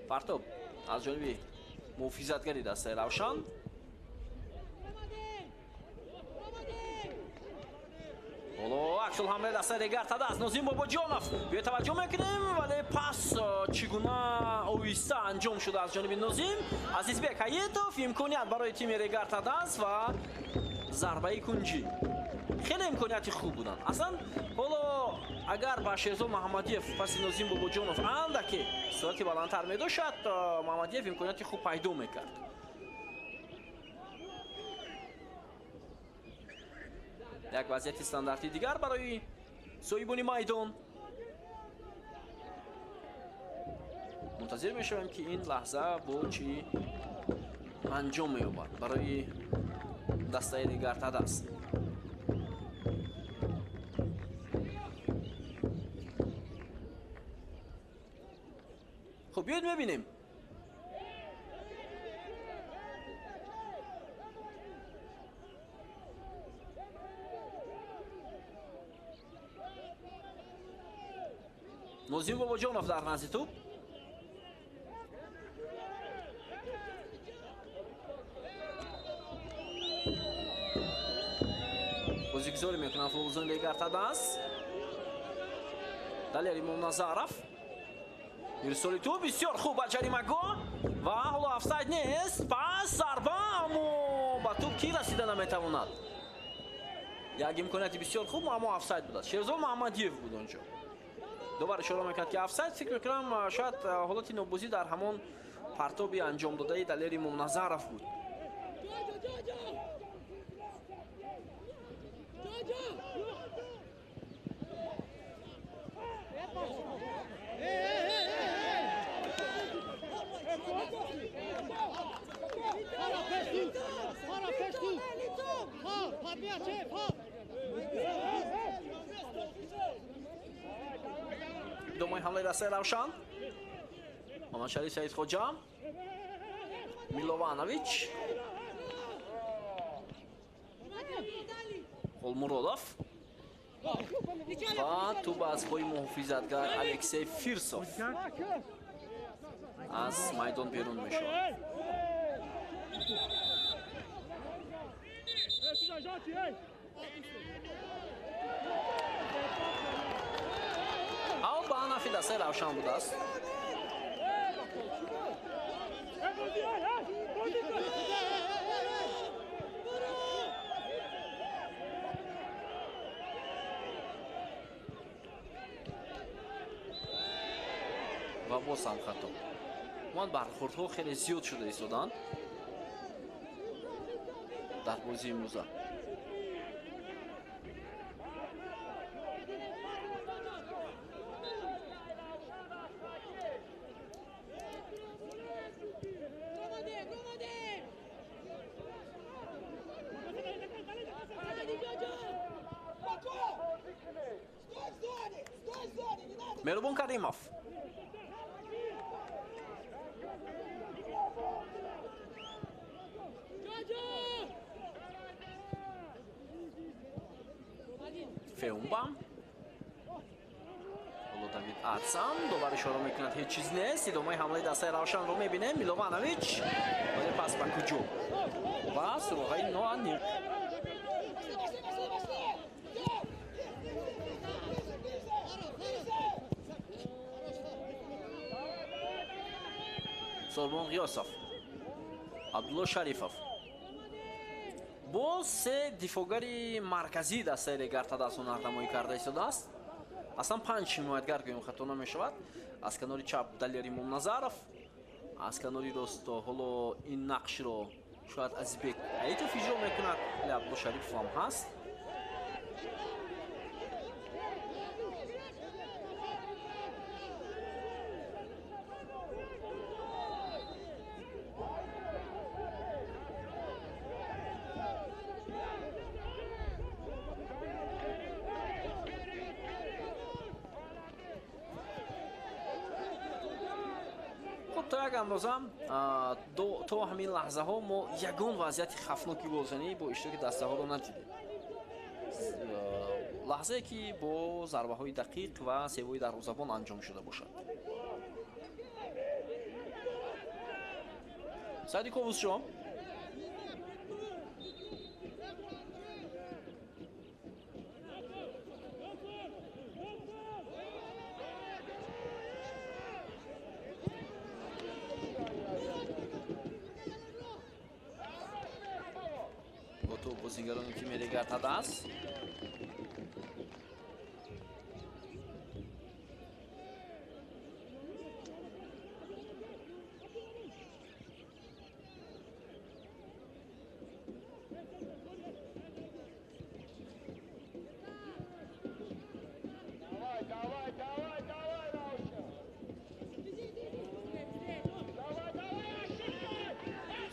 Партоб аз ҷониби муҳофизатгари дастаи Равшан. Ҳоло аксулҳамлаи дастаи Регар-ТадАЗ. Нозим Бобоҷонов. Биё таваҷҷӯҳ мекунем, вале пас чӣ гуна оҳиста анҷом шуда аз ҷониби Нозим. Азизбек Ҳаетов, имконият барои тими Регар-ТадАЗ ва зарбаи кунҷӣ. Хеле имконияти хуб буданд. Аслан ҳоло агар ба Шерзод Муҳаммадиев паси Нозим Бобоҷонов андаке суръати баландтар медошт, шояд Муҳаммадиев имконияти хуб пайдо мекард. Як вазъияти стандартии дигар барои соҳибони майдон. Мунтазир мешавем, ки ин лаҳза бо чӣ анҷом меёбад барои дастаи Регар-ТадАЗ. Хуб, биёед мебинем. Нозим Бобоҷонов дар назди тӯб. Бозигузорӣ мекунанд футболбозони Регар-ТадАЗ. Далер Имомназаров. Ирсоли тӯб бисёр хуб ба ҷаримагоҳ ва ҳоло офсайд нест. Пас зарба, аммо ба тӯб кӣ расида наметавонад. Як имконияти бисёр хуб, аммо офсайд будааст. Шерзод Муҳаммадиев буд онҷо. Довар ишора мекард, ки офсайд. Фикр мекунам, шояд ҳолати нобозӣ дар ҳамон партоби анҷомдодаи Далер Имомназаров буд. Идомаи ҳамлаи дастаи Равшан. Муҳаммадшариф Саидхоҷа, Милованович, Холмуродов ва тӯб аз пои муҳофизатгар Алексей Фирсов аз майдон берун мешавад. Аут ба нафи дастаи Равшан будааст. Ва боз ҳам хато. Умуман бархӯрдҳо хеле зиёд шуда истоданд дар бозии имрӯза. Меҳрубон Каримов. Феумба. Ҳоло Давид Ацам довар ишора мекунад, ҳеҷ чиз нест. Идомаи ҳамлаи дастаи Равшанро мебинем. Милованович, вале пас ба куҷо? Ва суроғаи ноаниқ. Сорбон Ғиёсов, Абдулло Шарифов. Боз се дифоъгари марказии дастаи Регар-ТадАЗ ҳунарнамоӣ карда истодааст. Аслан панҷ ҳимоятгар гӯем хато намешавад. Аз канори чап Далер Имомназаров, аз канори рост ҳоло ин нақшро шояд Азизбек Аитов иҷро мекунад, вале Абдулло Шарипов ҳам ҳаст. То як андоза то ҳамин лаҳзаҳо мо ягон вазъияти хафноки голзанӣ бо иштироки дастаҳоро надидем. Лаҳзае ки бо зарбаҳои дақиқ ва севои дарвозабон анҷом шуда бошад. Саиди Ковусшо. Бозигарони тими Регар-ТадАЗ.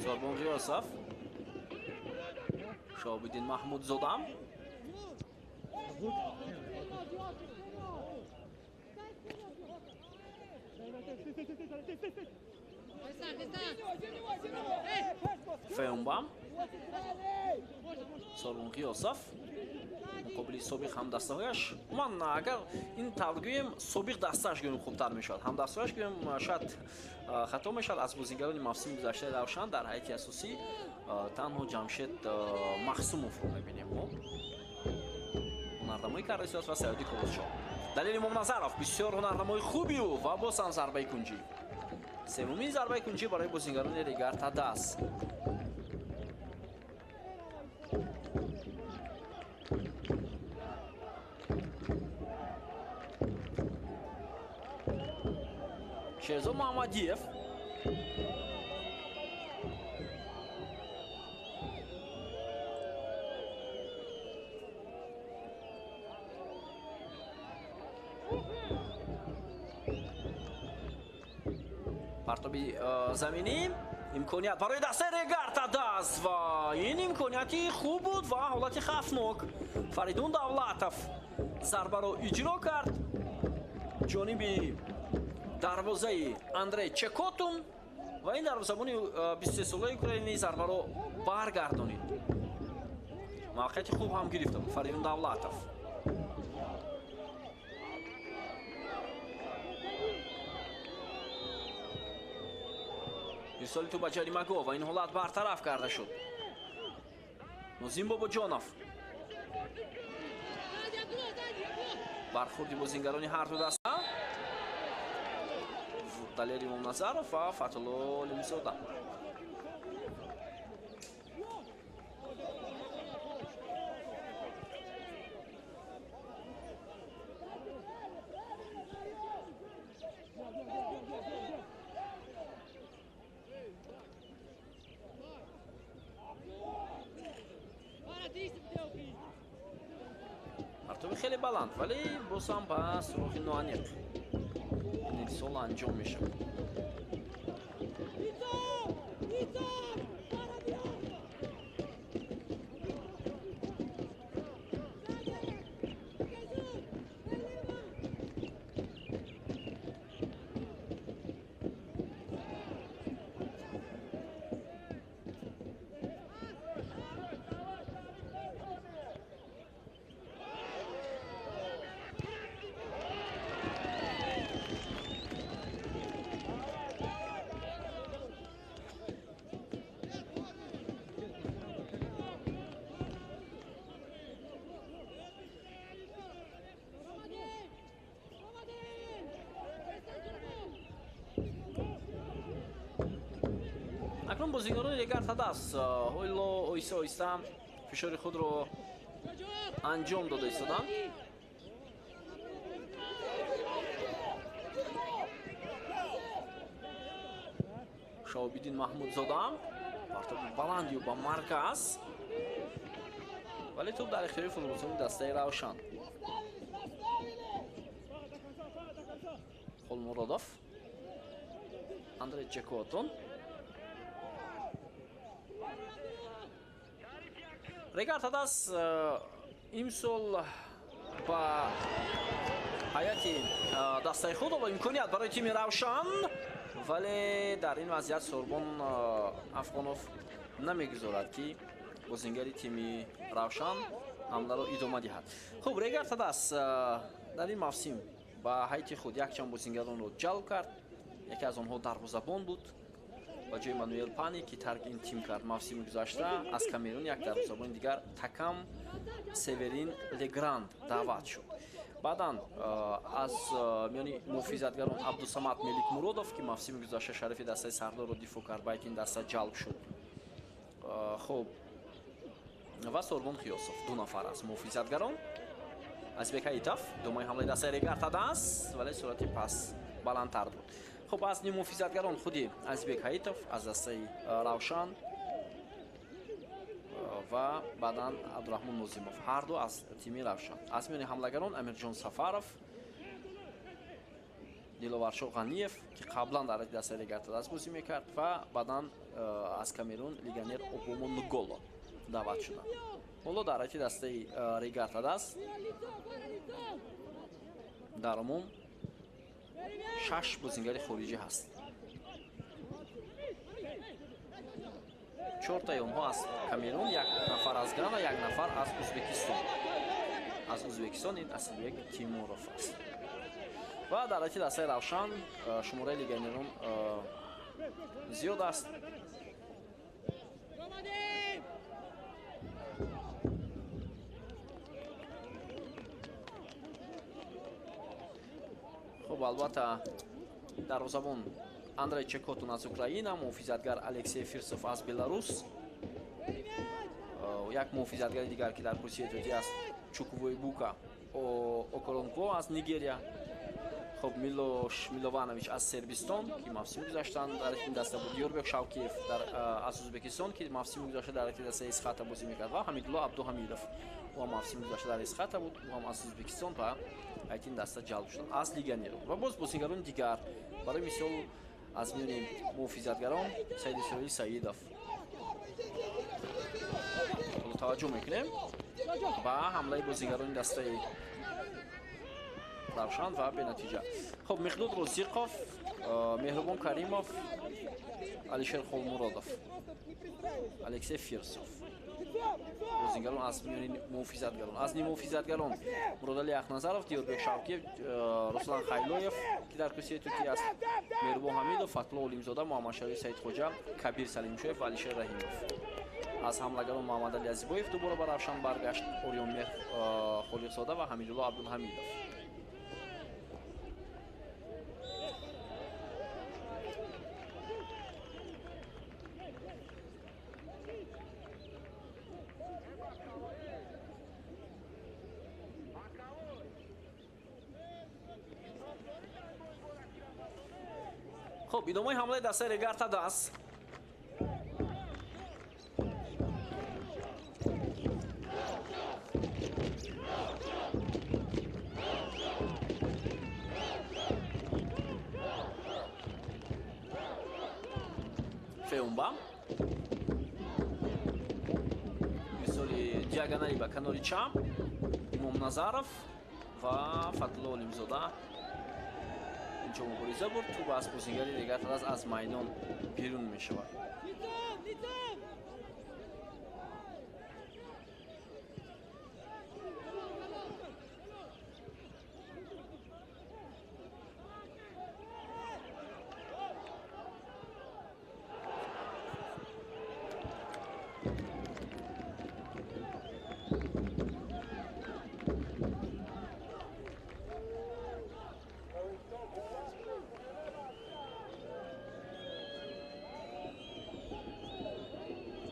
Сорбон Ғиёсов, Шоҳобиддин Маҳмудзода. Феумба, Сорбон Ғиёсов. Муқобили собиқ ҳамдастаҳояш. Умуман агар ин тавр гӯем, собиқ дастааш гӯем хубтар мешавад. Ҳамдастаҳояш гӯем шояд хато мешавад. Аз бозингарони мавсими гузаштаи Равшан дар ҳайати асосӣ танҳо Ҷамшед Махсумовро мебинем мо. Ҳунарнамоӣ карда истодааст ва Саёди Колосшоҳ. Далели Момназаров бисёр ҳунарнамои хуби ӯ ва боз ҳам зарбаи кунҷӣ. Севумин зарбаи кунҷӣ барои бозингарони Регар Тадас. Шерзод Муҳаммадиев партоби заминӣ, имконият барои дастаи Регар Тадас ва ин имконияти хуб буд ва ҳолати хавфнок. Фаридун Давлатов зарбаро иҷро кард ҷониби дарвозаи Андрей Чекотун ва ин дарвозабони 23-солаи украинӣ зарбаро баргардонид. Мавқеияти хуб ҳам гирифта буд Фаридун Давлатов. Ирсоли тӯб ба ҷаримагоҳ ва ин ҳолат бартараф карда шуд. Нозим Бобоҷонов. Бархурди бозингарони ҳар ду даста. Далери Момназаров ва Фатулло Олимзода. Партоби хеле баланд, вале боз ҳам ба сурохи ноаниқ ин ирсол анҷом мешавад. Акнун бозингарони Регар Тадас ҳоло оҳиста оҳиста фишори худро анҷом дода истоданд. Шаҳобиддин Маҳмудзода партоби баландию ба марказ, вале тӯб дар ихтиёри футболбозони дастаи Равшан. Холмуродов, Андрей Чекотун. Регар Тадас имсол ба ҳайати дастаи худ имконият барои тими Равшан, вале дар ин вазъият Сорбон Афғонов намегузорад, ки бозингари тими Равшан ҳамларо идома диҳад. Хуб, Регар Тадас дар ин мавсим ба ҳайати худ якчанд бозингаронро ҷалб кард. Яке аз онҳо дарвозабон буд ба ҷои Мануэл Пани, ки тарк ин тим кард мавсими гузашта. Аз Камерун як дарвозабони дигар Такам Северин Легранд даъват шуд. Баъдан аз миёни муҳофизатгарон Абдусамад Меликмуродов, ки мавсими гузашта шарафи дастаи Сардорро дифоъ кард, ба ин даста ҷалб шуд. Хуб, ва Сорбон Хиёсов, ду нафар аз муҳофизатгарон. Азбек Ҳаитов думаи ҳамлаи дастаи Регар Тадас, вале суръати пас баландтар буд. Хуб, аз ниммуҳофизатгарон худи Азбек Ҳаитов аз дастаи Равшан ва баъдан Абдураҳмон Нозимов, ҳар ду аз тими Равшан. Аз миёни ҳамлагарон Амирҷон Сафаров, Диловаршоҳ Ғаниев, ки қаблан дар дастаи Регар Тадас бозӣ мекард, ва баъдан аз Камерун легионер Обомо Нголо даъват шуданд. Ҳоло дар ҳайати дастаи Регар Тадас дар умум 6 бозингари хориҷӣ ҳаст. 4 таи онҳо аз Камерун, 1 нафар аз Гана, 1 нафар аз Ӯзбекистон. Аз Ӯзбекистон ин Асилбек Тимуров аст. Ва дар ҳайати дастаи Равшан шумораи легионерон зиёд аст. Хуб, албатта дарвозабон Андрей Чекотун аз Украина, муҳофизатгар Алексей Фирсов аз Беларус, як муҳофизатгари дигар, ки дар курсии эҳтиётӣ аст, Чуквуйбука Окоронкво аз Нигерия, хуб, Милош Милованович аз Сербистон, ки мавсими гузаштан дар ин даста буд, Ёрбек Шавкиев аз Ӯзбекистон, ки мавсими гузашта дар ин дастаи Исхата бозӣ мекард, ва Ҳамидулло Абдуҳамидов, ӯ ҳам мавсими гузашта дар Исхата буд, ӯ ҳам аз Ӯзбекистон ба ҳайати ин даста ҷалб шуданд аз легионерон. Ва боз бозигарони дигар, барои мисол аз миёни муҳофизатгарон Саид Исроил Саидов. Ҳоло таваҷҷӯҳ мекунем ба ҳамлаи бозигарони дастаи Равшан ва бенатиҷа. Хуб, Миқдод Розиқов, Меҳрубон Каримов, Алишер Холмуродов, Алексей Фирсов. Бозигарон аз миёни муҳофизатгарон. Аз нимуҳофизатгарон Муродали Ахназаров, Диёрбек Шавкиев, Руслан Хайлоев, ки дар курсии эҳтиётӣ аст, Меҳрубон Ҳамидов, Фатулло Олимзода, Муҳаммадшариф Саидхоҷа, Кабир Салимшоев ва Алишер Раҳимов. Аз ҳамлагарон Муҳаммадали Азибоев дубора ба Равшан баргашт, Ориёнмеҳр Холиқзода ва Ҳамидулло Абдулҳамидов. Хуб, идомаи ҳамлаи дастаи Регар-ТадАЗ. Феумба. Мисоли диагонали ба канори чап, Имомназаров ва Фатулло Олимзода инҷо мубориза бурд. Тӯб аз бозигари Регар-ТадАЗ аз майдон берун мешавад.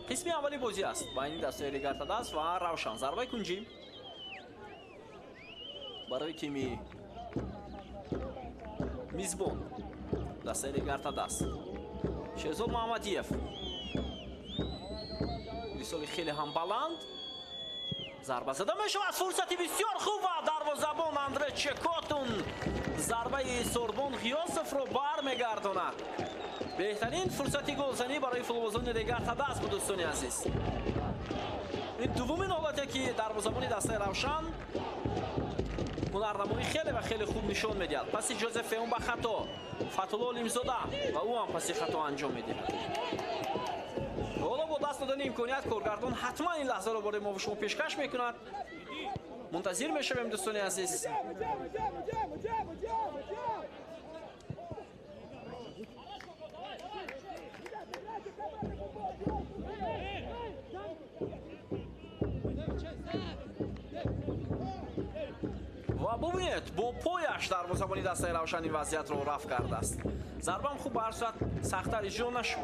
Қисми аввали бозӣ аст байни дастаи Регар-ТадАЗ ва Равшан. Зарбаи кунҷӣ барои тими мизбон дастаи Регар-ТадАЗ. Шерзод Муҳаммадиев, рисоли хеле ҳам баланд, зарба зада мешавад, фурсати бисёр хуб ва дарвозабон Андре Чекотун зарбаи Сорбон Ғиёсовро бармегардонад. Беҳтарин фурсати голзанӣ барои футболбозони Регар-ТадАЗ буд, дӯстони азиз. Ин дуввумин ҳолате, ки дарвозабони дастаи Равшан ҳунарнамоӣ хеле ва хеле хуб нишон медиҳад. Паси Ҷозеф Феум ба хато, Фатулло Олимзода ва ӯ ҳам паси хато анҷом медиҳад. Ҳоло бо даст додани имконият коргардон ҳатман ин лаҳзаро барои мо шумо пешкаш мекунад. Мунтазир мешавем, дӯстони азиз. Ва бубинед, бо пояш дарвозабони дастаи Равшан ин вазъиятро рафт кардааст. Зарбам хуб ба ҳар сурат сахттар иҷро нашуд.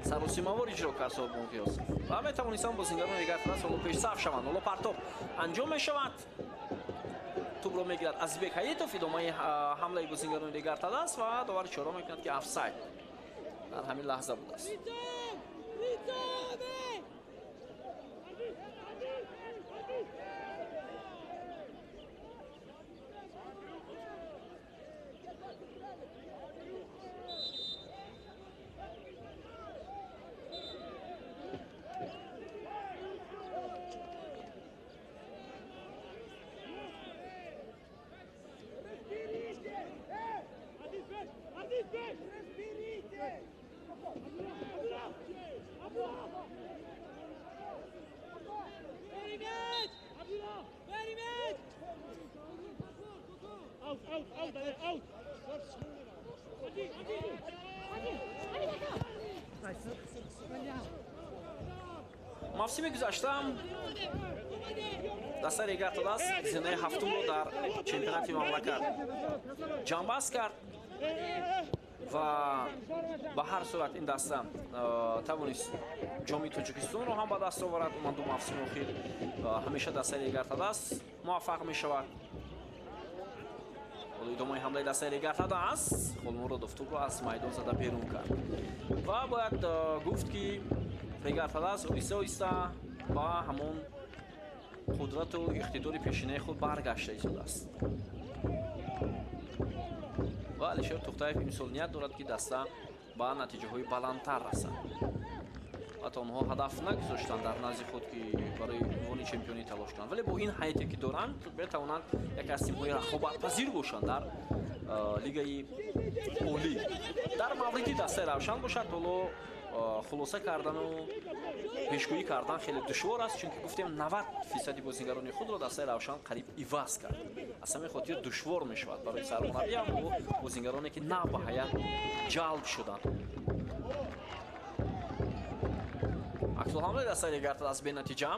Саросимавор иҷро кард Сорбон Ғиёсов. Ва метавонистанд бозингарони Регар-ТадАЗ ҳоло пешсаф шаванд. Ҳоло партоб анҷом мешавад. Тӯбро мегирад Азизбек Ҳаитов. Идомаи ҳамлаи бозингарони Регар-ТадАЗ ва довари чора мекунад, ки офсайд дар ҳамин лаҳза будааст. Мавсими гузашта дастаи Регар-ТадАЗ зинаи ҳафтумро дар чемпионати мамлакат ҷамъбаст кард ва ба ҳар сурат ин даста тавонист ҷоми Тоҷикистонро ҳам ба даст оварад. Умуман ду мавсими охир ҳамеша дастаи Регар-ТадАЗ муваффақ мешавад. Ҳоло идомаи ҳамлаи дастаи Регар-ТадАЗ Холмуродов тӯбро аз майдон зада берун кард ва бояд гуфт, ки Регар-ТадАЗ оҳиста оҳиста ба ҳамон қудрату иқтидори пешинаи худ баргашта истодааст ва Алишер Тухтаев имсол ният дорад, ки даста ба натиҷаҳои баландтар расад. Ҳатто онҳо ҳадаф нагузоштанд дар назди худ, ки барои унвони чемпионӣ талош кунанд, вале бо ин ҳайате, ки доранд, метавонанд яке аз тимҳои рақобатпазир бошанд дар лигаи олӣ. Дар мавриди дастаи Равшан бошад, ҳоло хулоса кардану пешгӯӣ кардан хеле душвор аст, чунки гуфтем 90% бозигарони худро дастаи Равшан қариб иваз кард. Аз ҳамин хотир душвор мешавад барои сармураббиам бо бозигароне, ки нав ба ҳайат ҷалб шуданд. Аксулҳамлаи дастаи Регар-ТадАЗ бенатиҷа.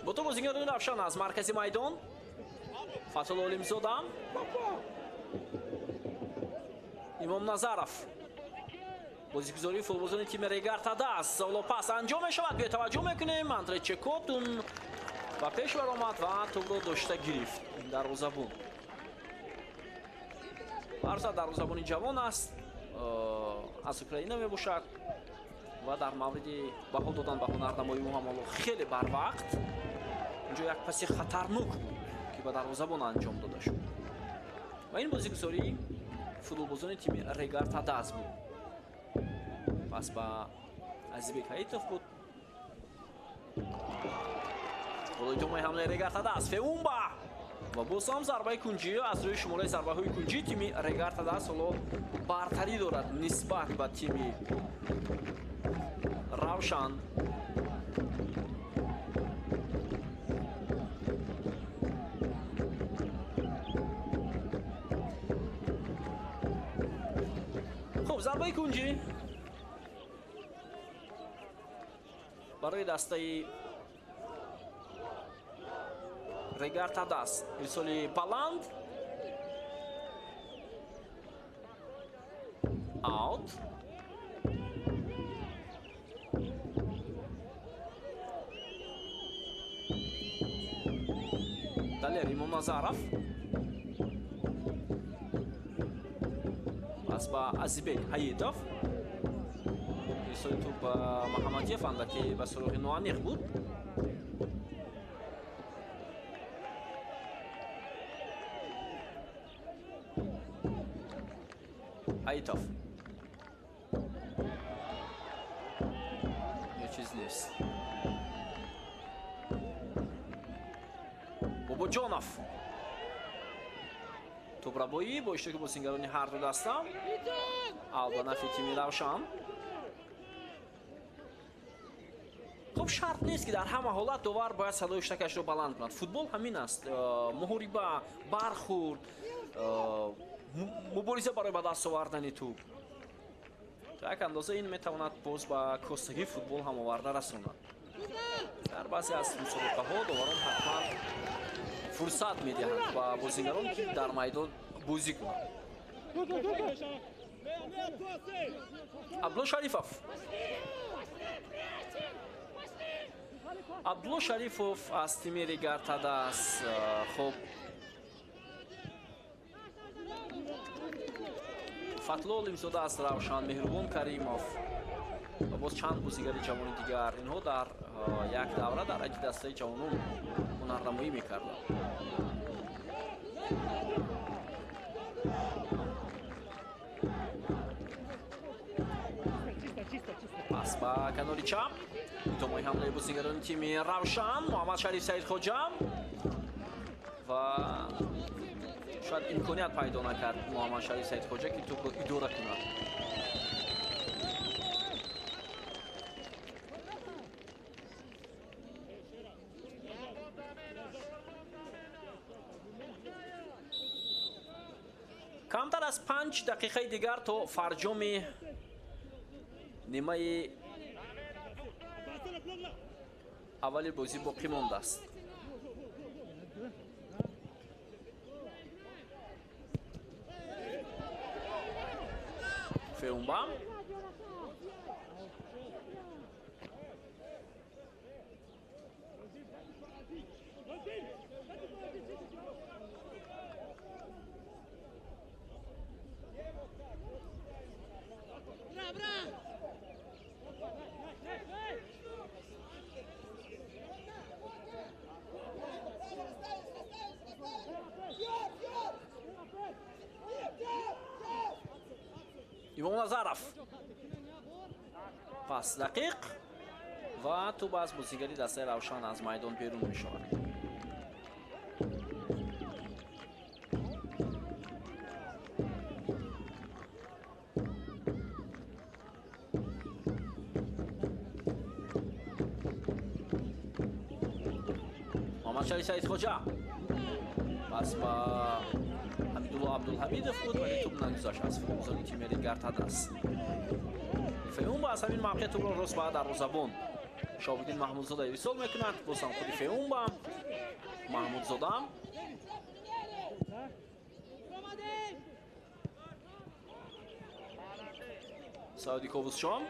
Бо ту бозигарони Равшан аз маркази майдон Фатулло Олимзода, Имом Назаров. Бозигузории футболбозони тими Регар-ТадАЗ. Ҳоло пас анҷом мешавад, бетаваҷҷӯҳ мекунем. Андрей Чекотун ба пеш баромад ва тӯбро дошта гирифт. Дарвозабон Барса дарвозабони ҷавон аст, аз Украина мебошад ва дар мавриди баҳо додан ба ҳунарнамоии ӯ ҳам ҳоло хеле барвақт. Инҷо як паси хатарнок буд, ки ба дарвозабон анҷом дода шуд ва ин бозигузории футболбозони тими Регар-ТадАЗ буд. Пас ба Азизбек Ҳаитов буд. Ҳоло идомаи ҳамлаи Регар-ТадАЗ, Феумба ва боз ҳам зарбаи кунҷӣ. Аз рӯи шумораи зарбаҳои кунҷӣ тими Регар-ТадАЗ ҳоло бартарӣ дорад нисбат ба тими Равшан. Хуб, зарбаи кунҷӣ барои дастаи Регар-ТадАЗ. Ирсоли баланд, аут. Далер Имомназаров пас ба Азизбек Ҳаитов. Ирсоли тӯб ба Муҳаммадиев, андаке ба суроғи ноаниқ буд. Ҳаитов, ҳеҷ чиз нест. Бобоҷонов, тӯбрабоӣ бо иштироки бозигарони ҳар ду даста, аут ба нафи тими Равшан. Хуб, шарт нест, ки дар ҳама ҳолат довар бояд садои штакашро баланд кунад. Футбол ҳамин аст: муҳориба, бархӯрд, мубориза барои ба даст овардани тӯб. То як андоза ин метавонад боз ба костагии футбол ҳам оварда расонад. Дар баъзе аз мусобиқаҳо доварон ҳатман фурсат медиҳанд ба бозигарон, ки дар майдон бозӣ кунанд. Абдулло Шарифов, Абдулло Шарифов аз тими Регар-ТадАЗ. Хуб, Фатло Олимзода аз Равшан, Меҳрубон Каримов ва боз чанд бозигари ҷавони дигар, инҳо дар як давра дар ҳайати дастаи ҷавонон ҳунарнамоӣ мекарданд. Ба канори чап. Идомаи ҳамлаи бозигарони тими Равшан. Муҳаммад Шариф Саидхоҷа ва шояд имконият пайдо накард Муҳаммад Шариф Саидхоҷа, ки тӯпро идора кунад. Камтар аз 5 дақиқаи дигар то фарҷоми нимаи аввали бозӣ боқӣ мондааст. Феумба Ивон Назаров. Пас дақиқ ва тӯп аз бозигари дастаи Равшан аз майдон берун мешавад. Муҳаммад Шариф Саидхоҷа пас ба Ҳамидулло Абдулҳамидов буд, вале тӯп нагузашт аз футболбозони тими Регар-ТадАЗ. Феумба аз ҳамин мавқеъ тӯпро рост ба дарвозабон Шоҳобиддин Маҳмудзода ирсол мекунад. Боз ҳам худи Феумба, Маҳмудзода. Сауди Ковусшон,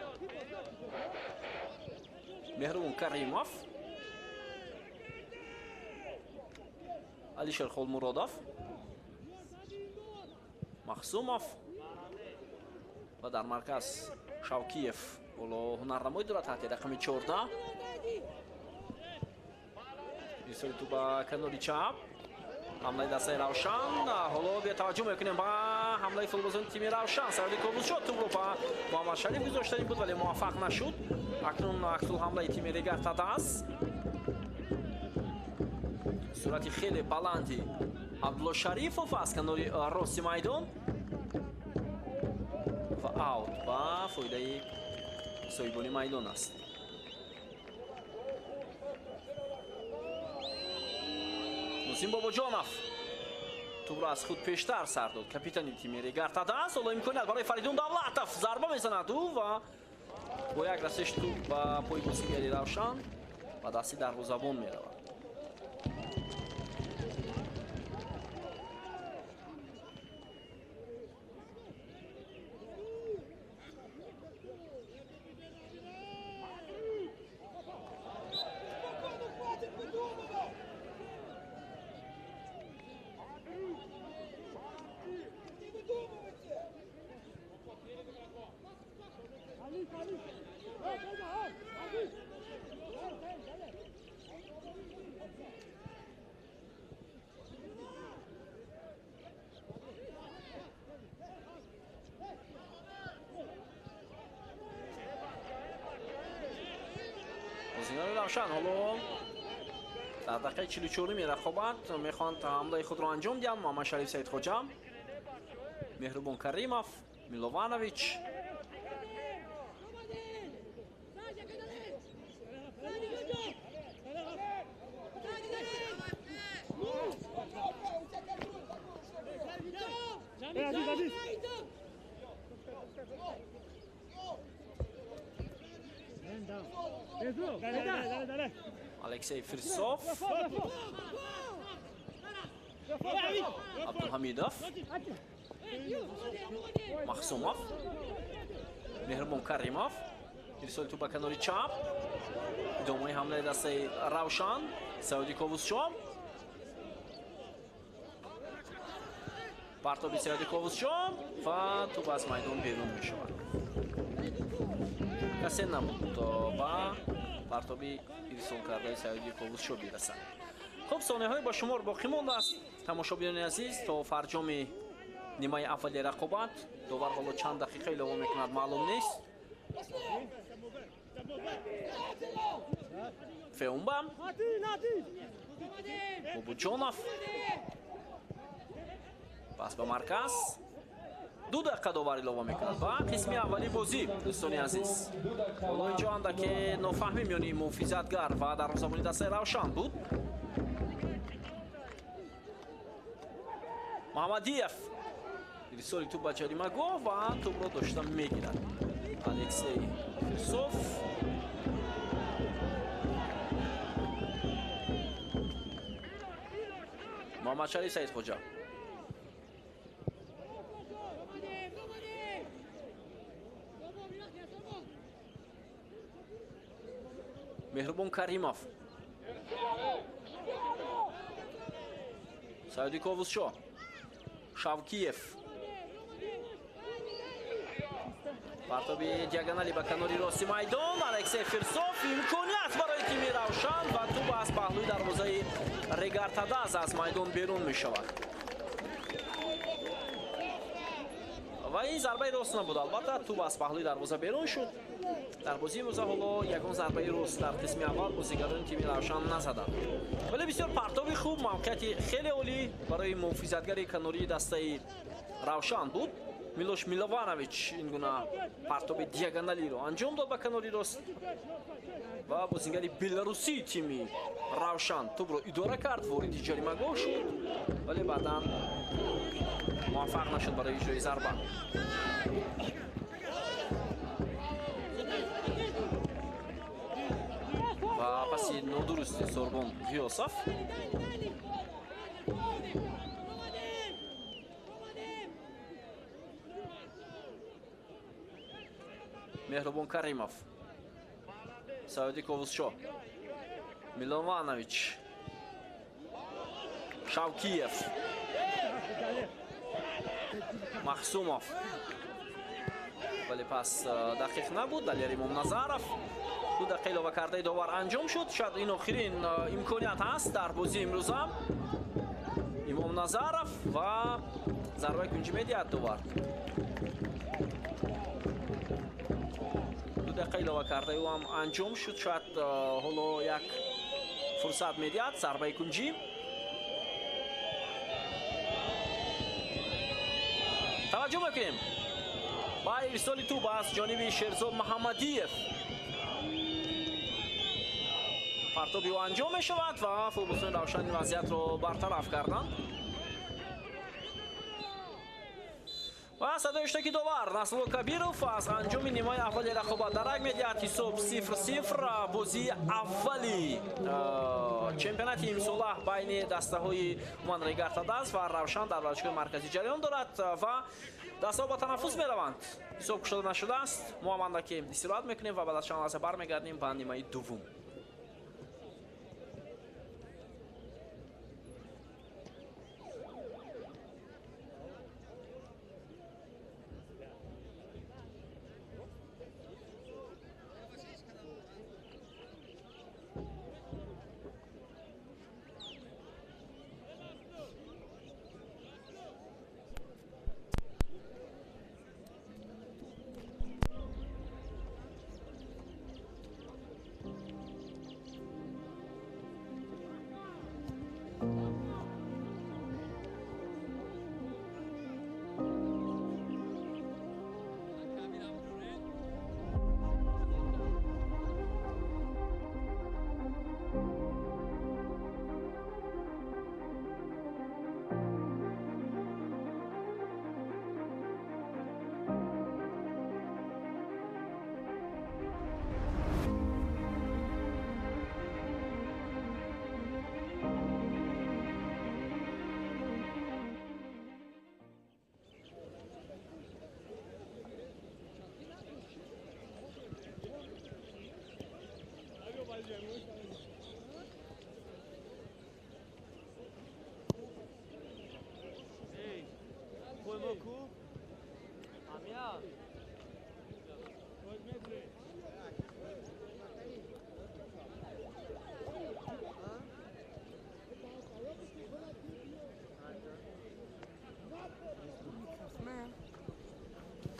Меҳрубон Каримов, Алишер Холмуродов, Махсумов ва дар марказ Шавкиев ҳоло ҳунарнамоӣ дорад таҳти рақами 14. Ирсоли тӯп ба канори чап. Ҳамлаи дастаи Равшан. Ҳоло бетаваҷҷӯҳ мекунем ба ҳамлаи футболбозони тими Равшан. Саёди Ковусшо тӯпро ба Муҳаммад Шариф гузоштани буд, вале муваффақ нашуд. Акнун аксулҳамлаи тими Регар-ТадАЗ. Суръати хеле баланди Абдулло Шарифов аз канори рости майдон ва аут ба фоидаи соҳибони майдон аст. Муҳсин Бобоҷонов тӯпро аз худ пештар сар дод. Капитани тими Регар-ТадАЗ. Ҳоло имконият барои Фаридун Давлатов, зарба мезанад ӯ ва бо як расиш тӯп ба пои бозигари Равшан ба дасти дарвозабон меравад. Бозигари Равшан ҳоло дар дақиқаи 44-уми рақобат мехоҳанд ҳамлаи худро анҷом диҳанд. Муҳаммад Шариф Саидхоҷа, Меҳрубон Каримов, Милованович. Алексей Фирсов, Абдулҳамидов, Махсумов, Меҳрубон Каримов. Ирсоли тӯп ба канори чап. Идомаи ҳамлаи дастаи Равшан. Сауди Ковусшо. Партоби Сауди Ковусшо ва тӯп аз майдон берун мешавад. Касе набуд то ба партоби ирсол кардаи Сауди Ковусшо бирасад. Хуб, сонияҳои ба шумор боқӣ мондааст, тамошобинони азиз, то фарҷоми нимаи аввали рақобат. Довар ҳоло чанд дақиқа илова мекунад, маълум нест. Феумба. Бобоҷонов. Пас ба марказ. 2 дақиқа довар илова мекунад ба қисми аввали бозӣ, дӯстони азиз. Ҳоло инҷо андаке нофаҳмӣ миёни муҳофизатгар ва дарвозабони дастаи Равшан буд. Муҳаммадиев ирсоли тӯб ба ҷаримагоҳ ва тӯбро дошта мегирад. Алексей Фирсов. Муҳаммадшариф Саидхоҷа. Меҳрубон Каримов. Саиди Ковусшо. Шавкиев. Партоби диагонали ба канори рости майдон. Алексей Фирсов. Имконият барои тими Равшан ва тӯб аз паҳлӯи дарвозаи Регартадаз аз майдон берун мешавад. Ва ин зарбаи рост набуд. Албатта тӯб аз паҳлӯи дарвоза берун шуд. Дар бозии имрӯза ҳоло ягон зарбаи рост дар қисми аввал бозигарони тими Равшан назаданд. Вале бисёр партоби хуб, мавқеияти хеле олӣ барои муҳофизатгари канории дастаи Равшан буд. Милош Милованович ин гуна партоби диагоналиро анҷом дод ба канори рост ва бозигари беларусии тими Равшан тӯбро идора кард, вориди ҷаримагоҳ шуд, вале баъдан муваффақ нашуд барои иҷрои зарба. Ва паси нодурусти Сорбон Ғиёсов. Меҳрубон Каримов. Саиди Ковусшо. Милованович. Шавкиев. Махсумов. Вале пас дақиқ набуд. Далер Имомназаров. 2 дақиқа илова кардаи довар анҷом шуд. Шояд ин охирин имконият ҳаст дар бозии имрӯза. Имомназаров ва зарбаи кунҷӣ медиҳад довар. 2 дақиқа илова кардаи ӯ ҳам анҷом шуд. Шояд ҳоло як фурсат медиҳад зарбаи кунҷӣ. Таваҷҷӯҳ мекунем ба ирсоли тӯб аз ҷониби Шерзод Муҳаммадиев. Партоби ӯ анҷом мешавад ва футболбозони Равшан ин вазъиятро бартараф карданд. Ва садои иштироки довар Насрулло Кабиров аз анҷоми нимаи аввали рақобат дарак медиҳад. Ҳисоб 0-0. Бозии аввали чемпионати имсола байни дастаҳои Уман Регартадаз ва Равшан дар варзишгоҳи марказӣ ҷараён дорад ва дастаҳо ба танаффус мераванд. Ҳисоб кушода нашудааст. Мо ҳам андаке истироҳат мекунем ва баъд аз чанд лаҳза бармегардем ба нимаи дуввум.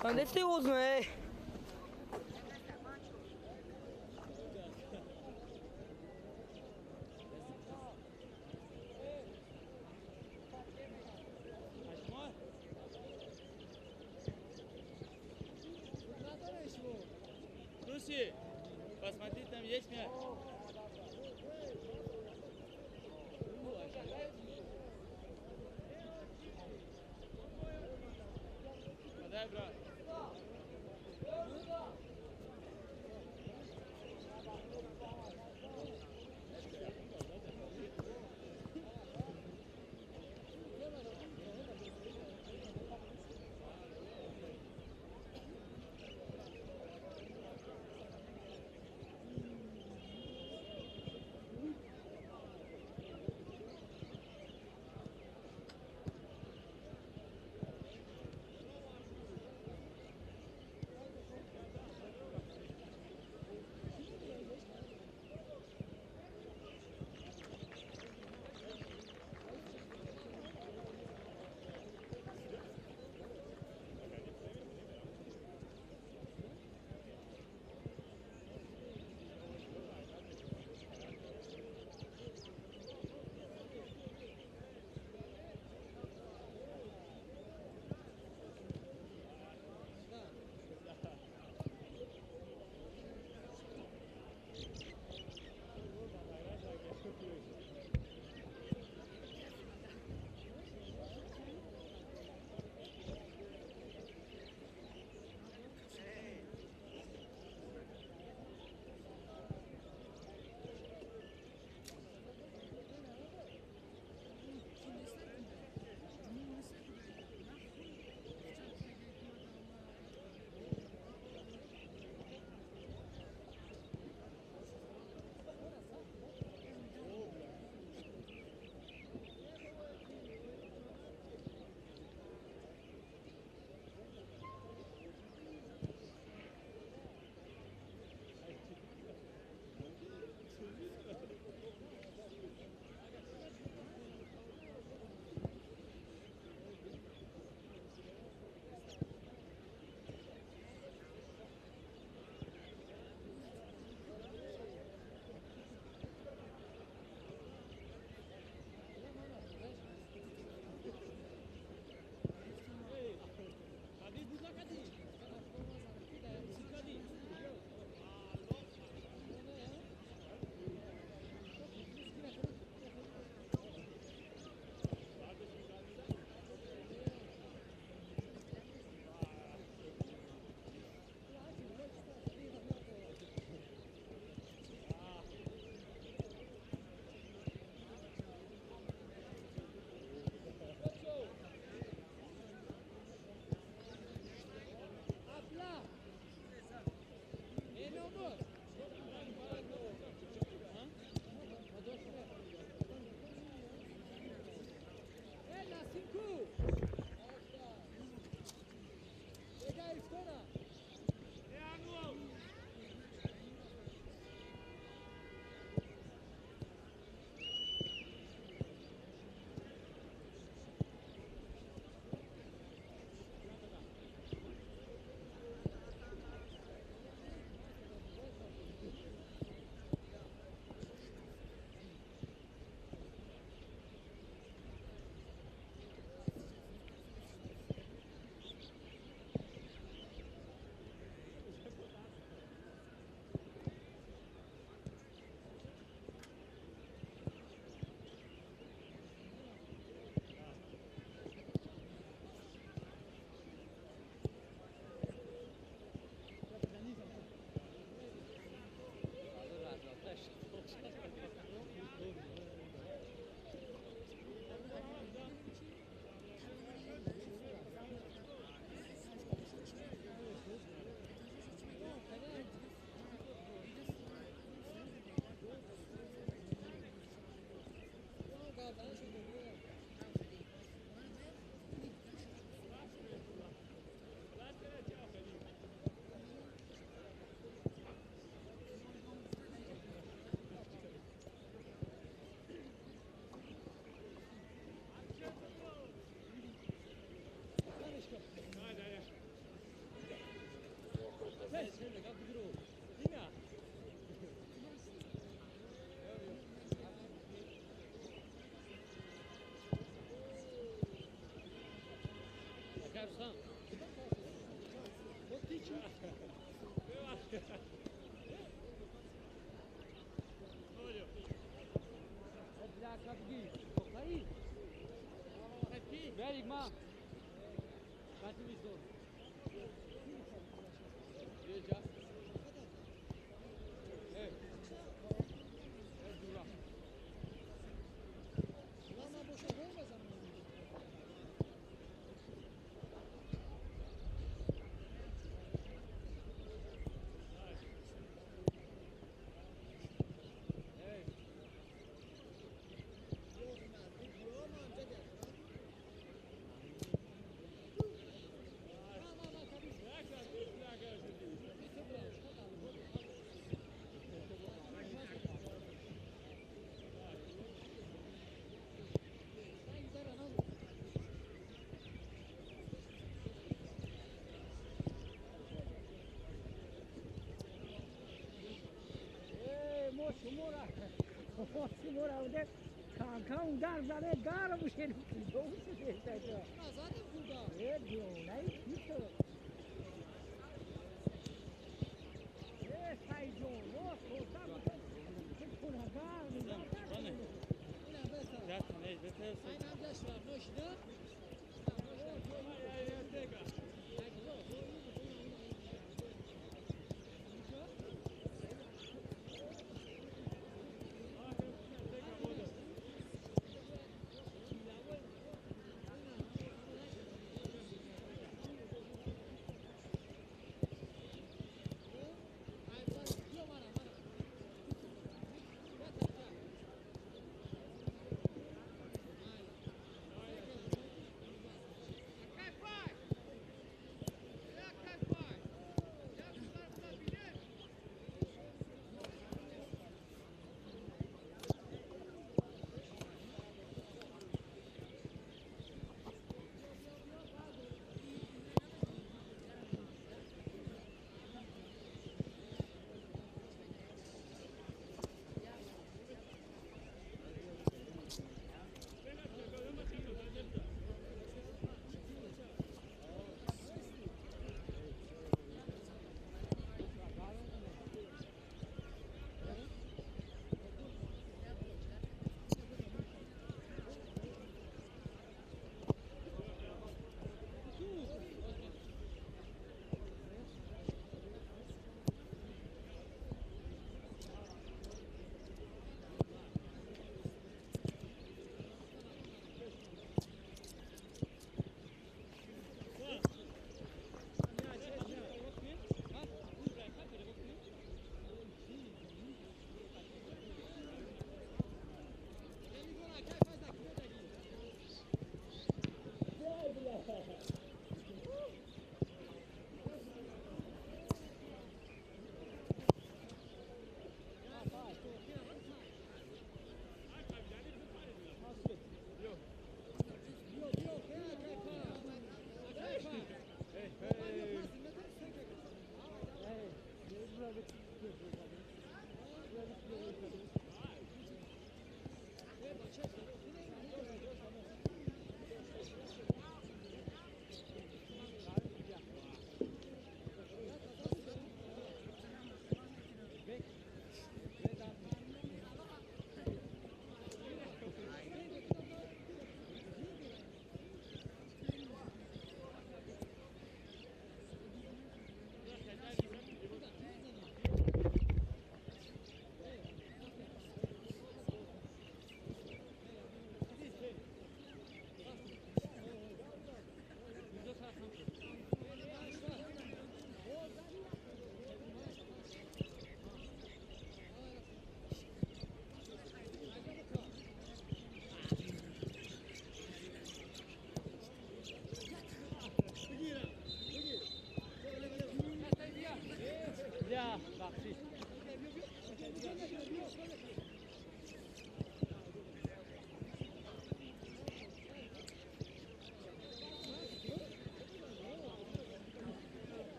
Quando este uso, eh?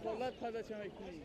Кафолат подача мекунӣ.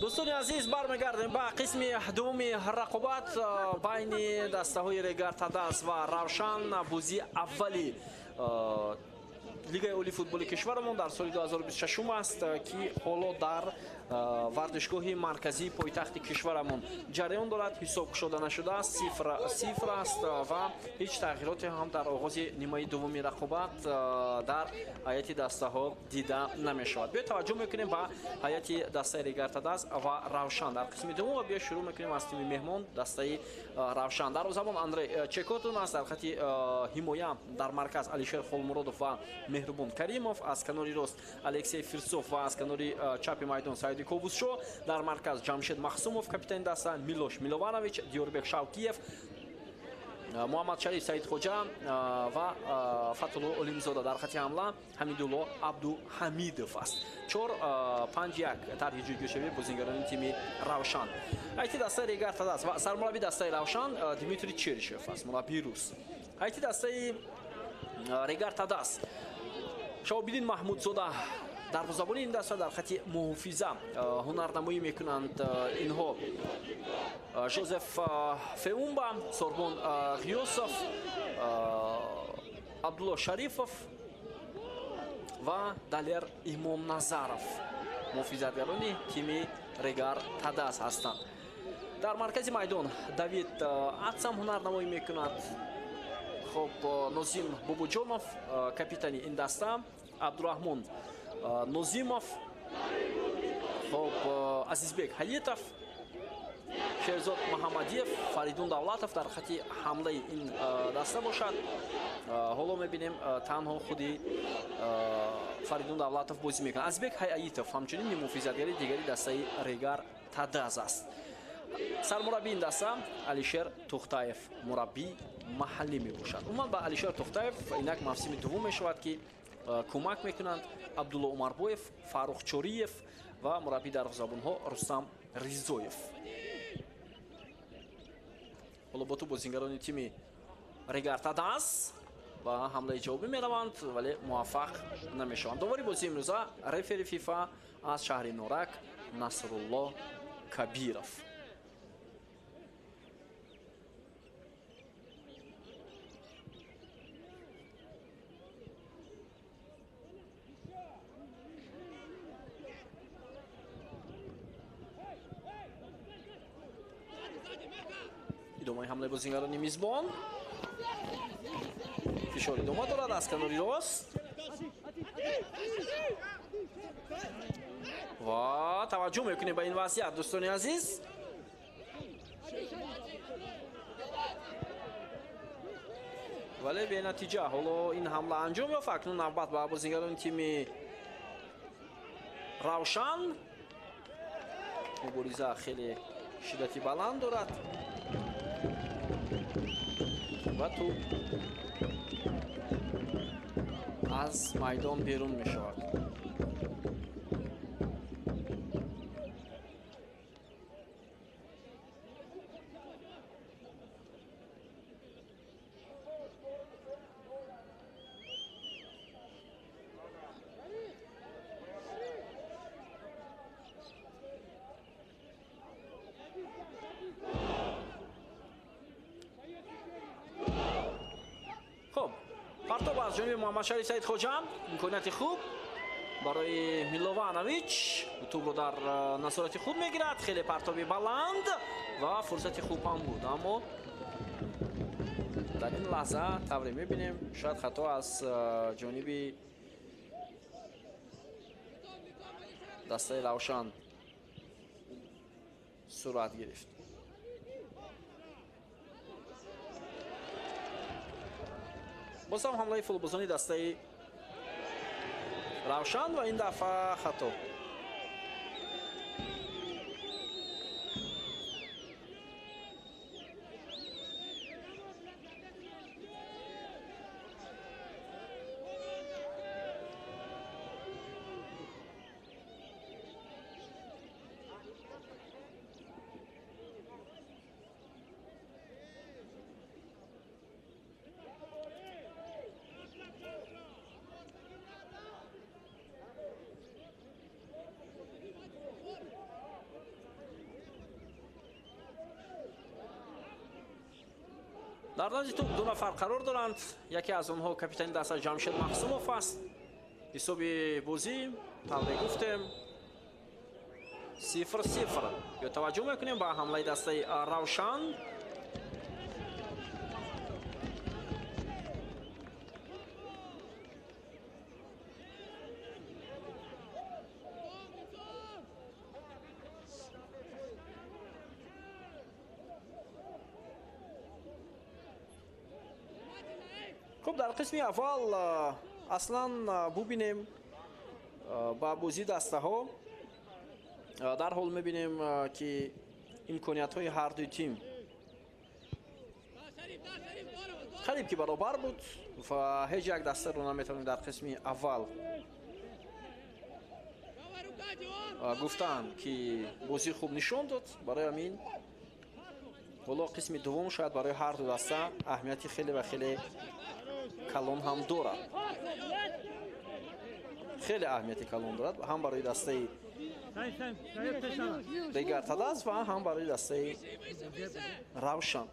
Дӯстони азиз, бармегардем ба қисми дуввуми рақобат байни дастаҳои Регар Тадаз ва Равшан. Бозии аввали Лигаи олии футболи кишварамон дар соли 2026 аст, ки ҳоло дар варзишгоҳи марказии пойтахти кишварамон ҷараён дорад. Ҳисоб кушода нашудааст, 0-0 аст ва ҳеҷ тағйироте ҳам дар оғози нимаи дуввуми рақобат дар ҳайати дастаҳо дида намешавад. Биё таваҷҷӯҳ мекунем ба ҳайати дастаи Регар Тадаз ва Равшан дар қисми дуввум ва биё шурӯъ мекунем аз тими меҳмон дастаи Равшан. Дарвозабон Андрей Чекотун аст, дар хати ҳимоя дар марказ Алишер Холмуродов ва Меҳрубон Каримов, аз канори рост Алексей Фирсов ва аз канори чапи майдон Саиди Ковусшо, дар марказ Ҷамшед Махсумов, капитани даста Милош Милованович, Диёрбек Шавкиев, Муҳаммадшариф Саидхоҷа ва Фатулло Олимзода. Дар хати ҳамла Ҳамидулло Абдуҳамидов аст. 4-5-1 тарҳи ҷойгиршавии бозингарони тими Равшан. Ҳайати дастаи Регар Тадаз ва сармураббии дастаи Равшан Дмитрий Черишев аст, мураббии рус. Ҳайати дастаи Регар Тадаз Шаҳобиддин Маҳмудзода дарвозабони ин даста, дар хати муҳофиза ҳунарнамоӣ мекунанд инҳо Жозеф Феумба, Сорбон Ғиёсов, Абдулло Шарифов ва Далер Имомназаров муҳофизатгарони тими Регар Тадаз ҳастанд. Дар маркази майдон Давид Атсам ҳунарнамоӣ мекунад. Хоб, Нозим Бобоҷонов капитани ин даста, Абдураҳмон Нозимов, хоб, Азизбек Ҳаитов, Шерзод Маҳаммадиев, Фаридун Давлатов дар хати ҳамлаи ин даста бошад. Ҳоло мебинем танҳо худи Фаридун Давлатов бозӣ мекунад. Азизбек Ҳаитов ҳамчунин муҳофизатгари дигари дастаи Регар Тадаз аст. Сармураббии ин даста Алишер Тухтаев, мураббии маҳаллӣ мебошад. Умуман ба Алишер Тухтаев инак мавсими дуввум мешавад, ки кӯмак мекунанд Абдулло Умарбоев, Фаррух Чориев ва мураббии дарвозабонҳо Рустам Ризоев. Ҳоло бо ту бозингарони тими Регар Тадаз ва ҳамлаи ҷавобӣ мераванд, вале муваффақ намешаванд. Довари бозии имрӯза рефери ФИФА аз шаҳри Норак Насрулло Кабиров. Идомаи ҳамлаи бозингарони мизбон. Фишор идома дорад аз канори рост Ва таваҷҷӯҳ мекунем ба ин вазъият, дӯстони азиз. Вале бенатиҷа ҳоло ин ҳамла анҷом ёфт. Акнун навбат ба бозингарони тими Равшан. Мубориза хеле шиддати баланд дорад ва тӯб аз майдон берун мешавад. Партоб аз ҷониби Муҳаммадшариф Саидхоҷа, имконияти хуб барои Милованович. Тӯбро дар насорати худ мегирад. Хеле партоби баланд ва фурсати хуб ҳам буд, аммо дар ин лаҳза тавре мебинем, шояд хато аз ҷониби дастаи Равшан сурат гирифт. Боз ҳам ҳамлаи футболбозони дастаи Равшан ва ин дафъа хато. Дар назди тӯб ду нафар қарор доранд. Яке аз онҳо капитани даста Ҷамшед Махсумов аст. Ҳисоби бозӣ тавре гуфтем 0-0. Ё таваҷҷӯҳ мекунем ба ҳамлаи дастаи Равшан. Хуб, дар қисми аввал аслан бубинем ба бозии дастаҳо. Дарҳол мебинем, ки имкониятҳои ҳар дуи тим қариб ки баробар буд ва ҳеҷ як дастаро наметавонем дар қисми аввал гуфтан, ки бозии хуб нишон дод. Барои ҳамин ҳоло қисми дуввум шояд барои ҳар ду даста аҳамияти хеле ва хеле калон ҳам дорад. Хеле аҳамияти калон дорад ҳам барои дастаи Регар-ТадАЗ ва ҳам барои дастаи Равшан.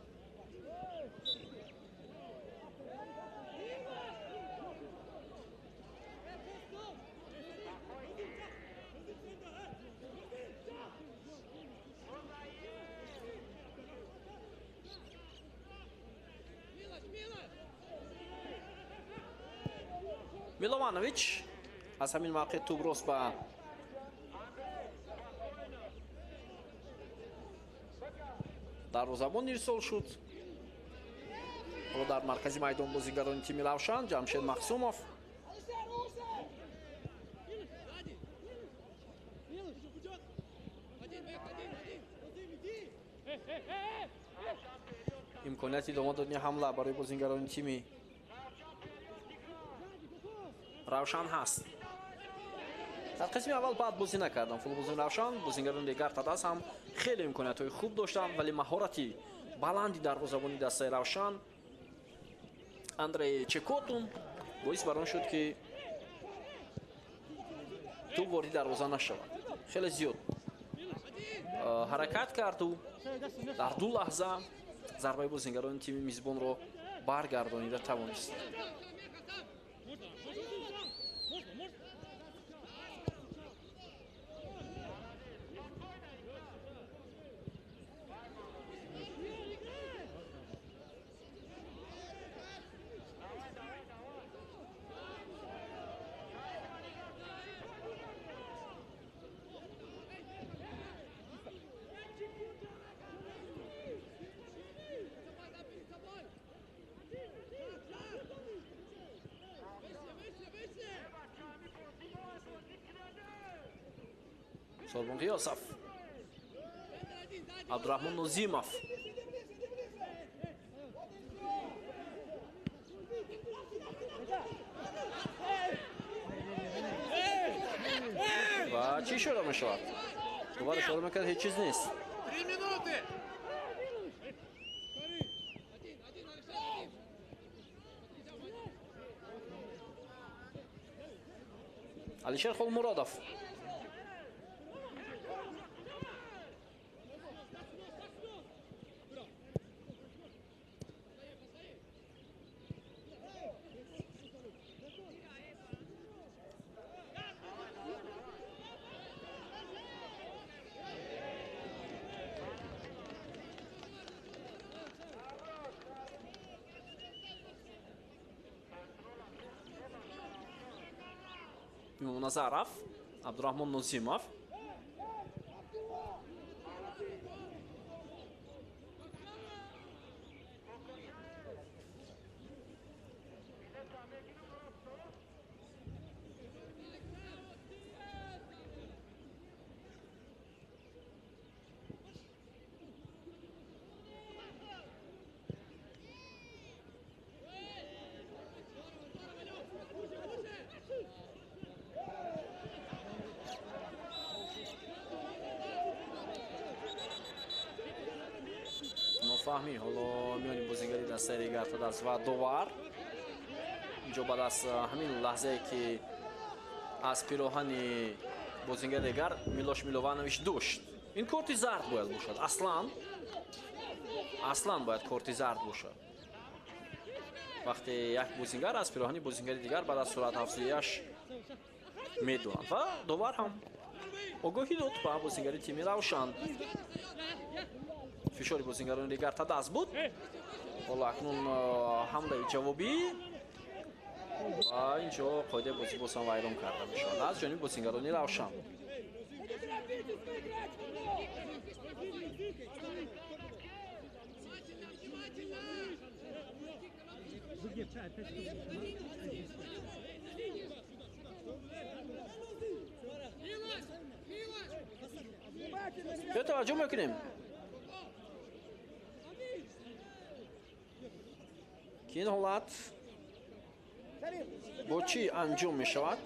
Милованович аз ҳамин мавқеъ тӯб рост ба дарвозабон ирсол шуд. Ҳоло дар маркази майдон бозигарони тими Равшан Ҷамшед Махсумов. Имконияти идома додани ҳамла барои бозигарони тими Равшан ҳаст. Дар қисми аввал баъд бозӣ накардам футболбозони Равшан. Бозингарони Регар-ТадАЗ ҳам хеле имкониятҳои хуб доштанд, вале маҳорати баланди дарвозабони дастаи Равшан Андрей Чекотун боис бар он шуд, ки тӯб вориди дарвоза нашавад. Хеле зиёд ҳаракат карду дар ду лаҳза зарбаи бозингарони тими мизбонро баргардонида тавонист. Сорбон Ғиёсов, Абдураҳмон Нозимов. Ва чӣ ишора мешавад? Довар ишора мекард, ҳеҷ чиз нест. Алишер Холмуродов. Назаров, Абдурахмон Нозимов. Нофаҳмӣ ҳоло миёни бозигари дастаи Регар-ТадАЗ ва довар. Инҷо баъд аз ҳамин лаҳзае ки аз пироҳани бозингари Регар Милош Милованович дошт. Ин корти зард бояд бошад. Аслан бояд корти зард бошад. Вақте як бозингар аз пироҳани бозингари дигар баъд аз суратафзоияш медонад ва довар ҳам огоҳӣ дод ба бозингари тими Равшан. Фишори бозингарони Регар-ТадАЗ буд. Ҳоло акнун ҳамлаи ҷавобӣ ва инҷо қоидаи бозӣ боз ҳам вайрон карда мешавад аз ҷониби бозингарони Равшан. Биё таваҷҷӯҳ мекунем ки ин ҳолат бо чӣ анҷом мешавад.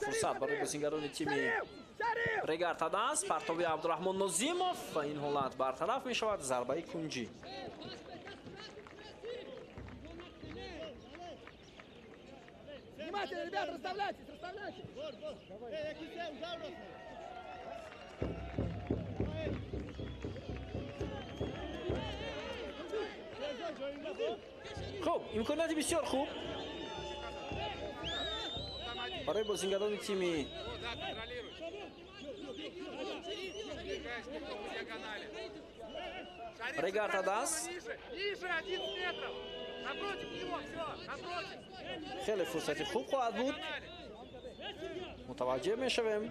Фурсат барои бозингарони тими Регар-ТадАЗ. Партоби Абдураҳмон Нозимов ва ин ҳолат бартараф мешавад. Зарбаи кунҷӣ. Внимательно, ребят, расставляйтесь, расставляйтесь. Хуб, имконияти бисёр хуб барои бозингарони тими Регар-ТадАЗ. Хеле фурсати хуб хоҳад буд. Мутаваҷҷеҳ мешавем.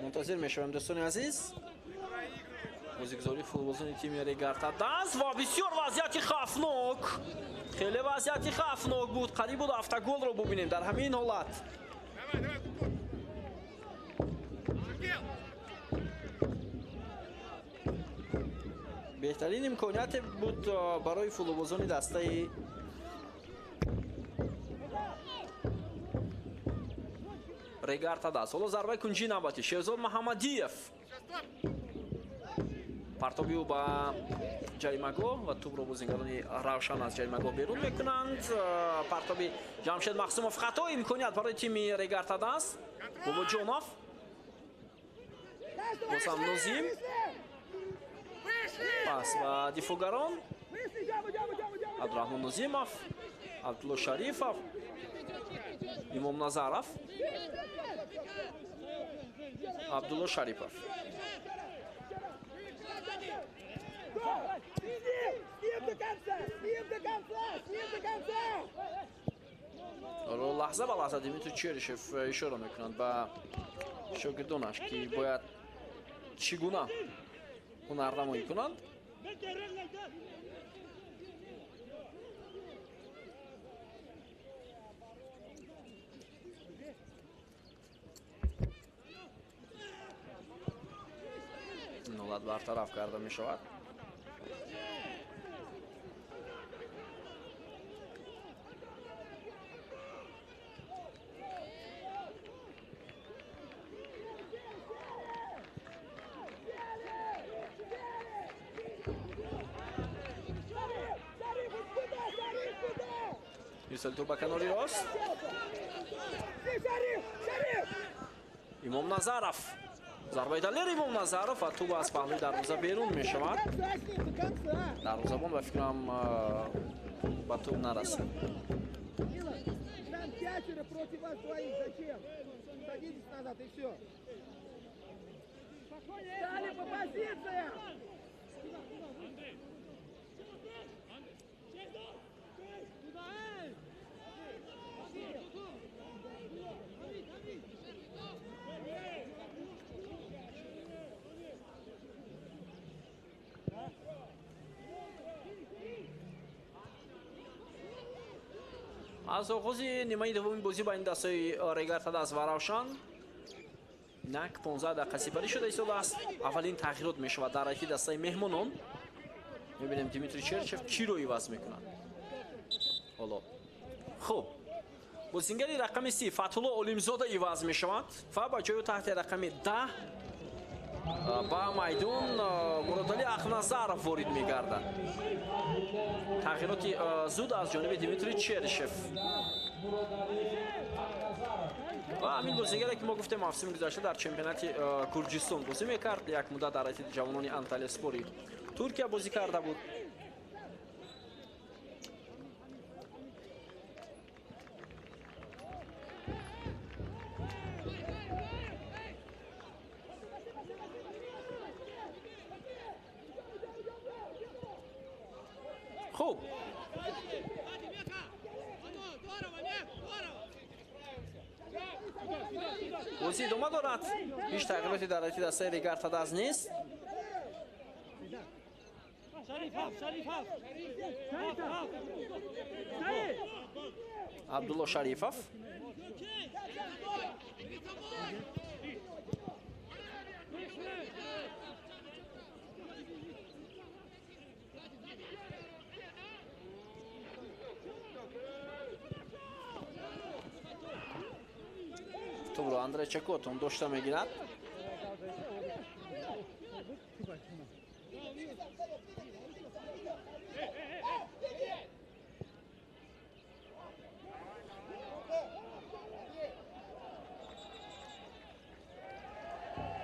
Мунтазир мешавем, дӯстони азиз. Бозигузории футболзони тими Регар-ТадАЗ ва бисёр вазъияти хавфнок. Хеле вазъияти хавфнок буд. Қариб буд автоголро бубинем дар ҳамин ҳолат. Беҳтарин имконияте буд барои футболбозони дастаи Регар-ТадАЗ. Ҳоло зарбаи кунҷии навбатӣ Шерзод Маҳаммадиев. Партоби ӯ ба ҷаримагоҳ ва тӯбро бозингарони Равшан аз ҷаримагоҳ берун мекунанд. Партоби Ҷамшед Махсумов хато. Имконият барои тими Регар-ТадАЗ. Бобоҷонов. Бозам Нозим. Пас ба дифоъгарон. Абдураҳмон Нозимов, Абдулло Шарифов, Имом Назаров, Абдулло Шарипов. Лаҳза ба лаҳза Дмитрий Черишев ишора мекунад ба Шогирдонаш ки бояд чӣ гуна ҳунарнамоӣ кунанд. Ин ҳолат бартараф карда мешавад. Ирсоли туп ба канори рост. Имом Назаров. Зарбаи далер Имом Назаров ва туп аз паҳлӯи дарвоза берун мешавад. Дарвозабон ба фикрам ба туп нарасид. Там пятеро против вас двоих. Зачем? Садитесь назад и все. Стали по позициям! Аз оғози нимаи дуввуми бозӣ байни дастаи Регар Тадаз ва Равшан нак 15 дақиқа сипарӣ шуда истодааст. Аввалин тағйирот мешавад дар ҳайати дастаи меҳмонон. Мебинем Дмитрий Черчев киро иваз мекунад. Ҳоло хуб, бозингари рақами 30 Фатҳулло Олимзода иваз мешавад ва ба ҷои таҳти рақами 10 ба майдон Муродалӣ Ахназаров ворид мегардад. Тағйироти зуд аз ҷониби Дмитрий Чершев. Ва ҳамин бозингаре ки мо гуфтем мавсими гузашта дар чемпионати Гурҷистон бозӣ мекард, як муддат дар ҳайати ҷавонони Анталияспори Туркия бозӣ карда буд. Хуб, бозӣ идома дорад. Ҳеҷ тағйироте дар ҳайати дастаи Регар Тадаз нест. Абдулло Шарифов. Тубро Андрей Чакотон дошта мегирад.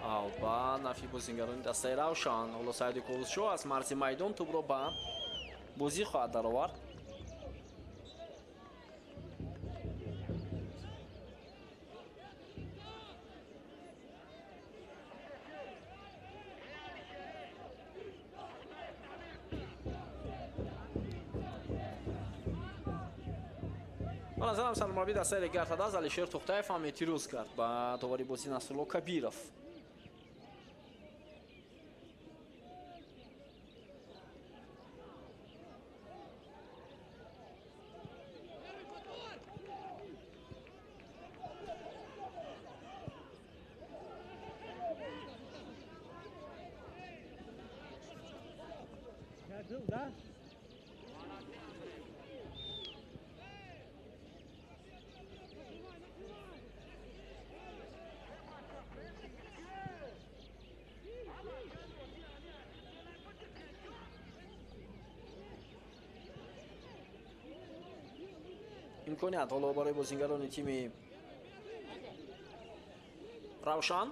Аут ба нафи бозингарони дастаи Равшан. Ҳоло Саиди Ковусшоҳ аз марзи майдон тубро ба бозӣ хоҳад даровард. Ба назарам сармураббии дастаи Регар Тадаз Алишер Тухтаев ҳам эътироз кард ба довари бозӣ Насрулло Кабиров. Имконият ҳоло барои бозингарони тими Равшан.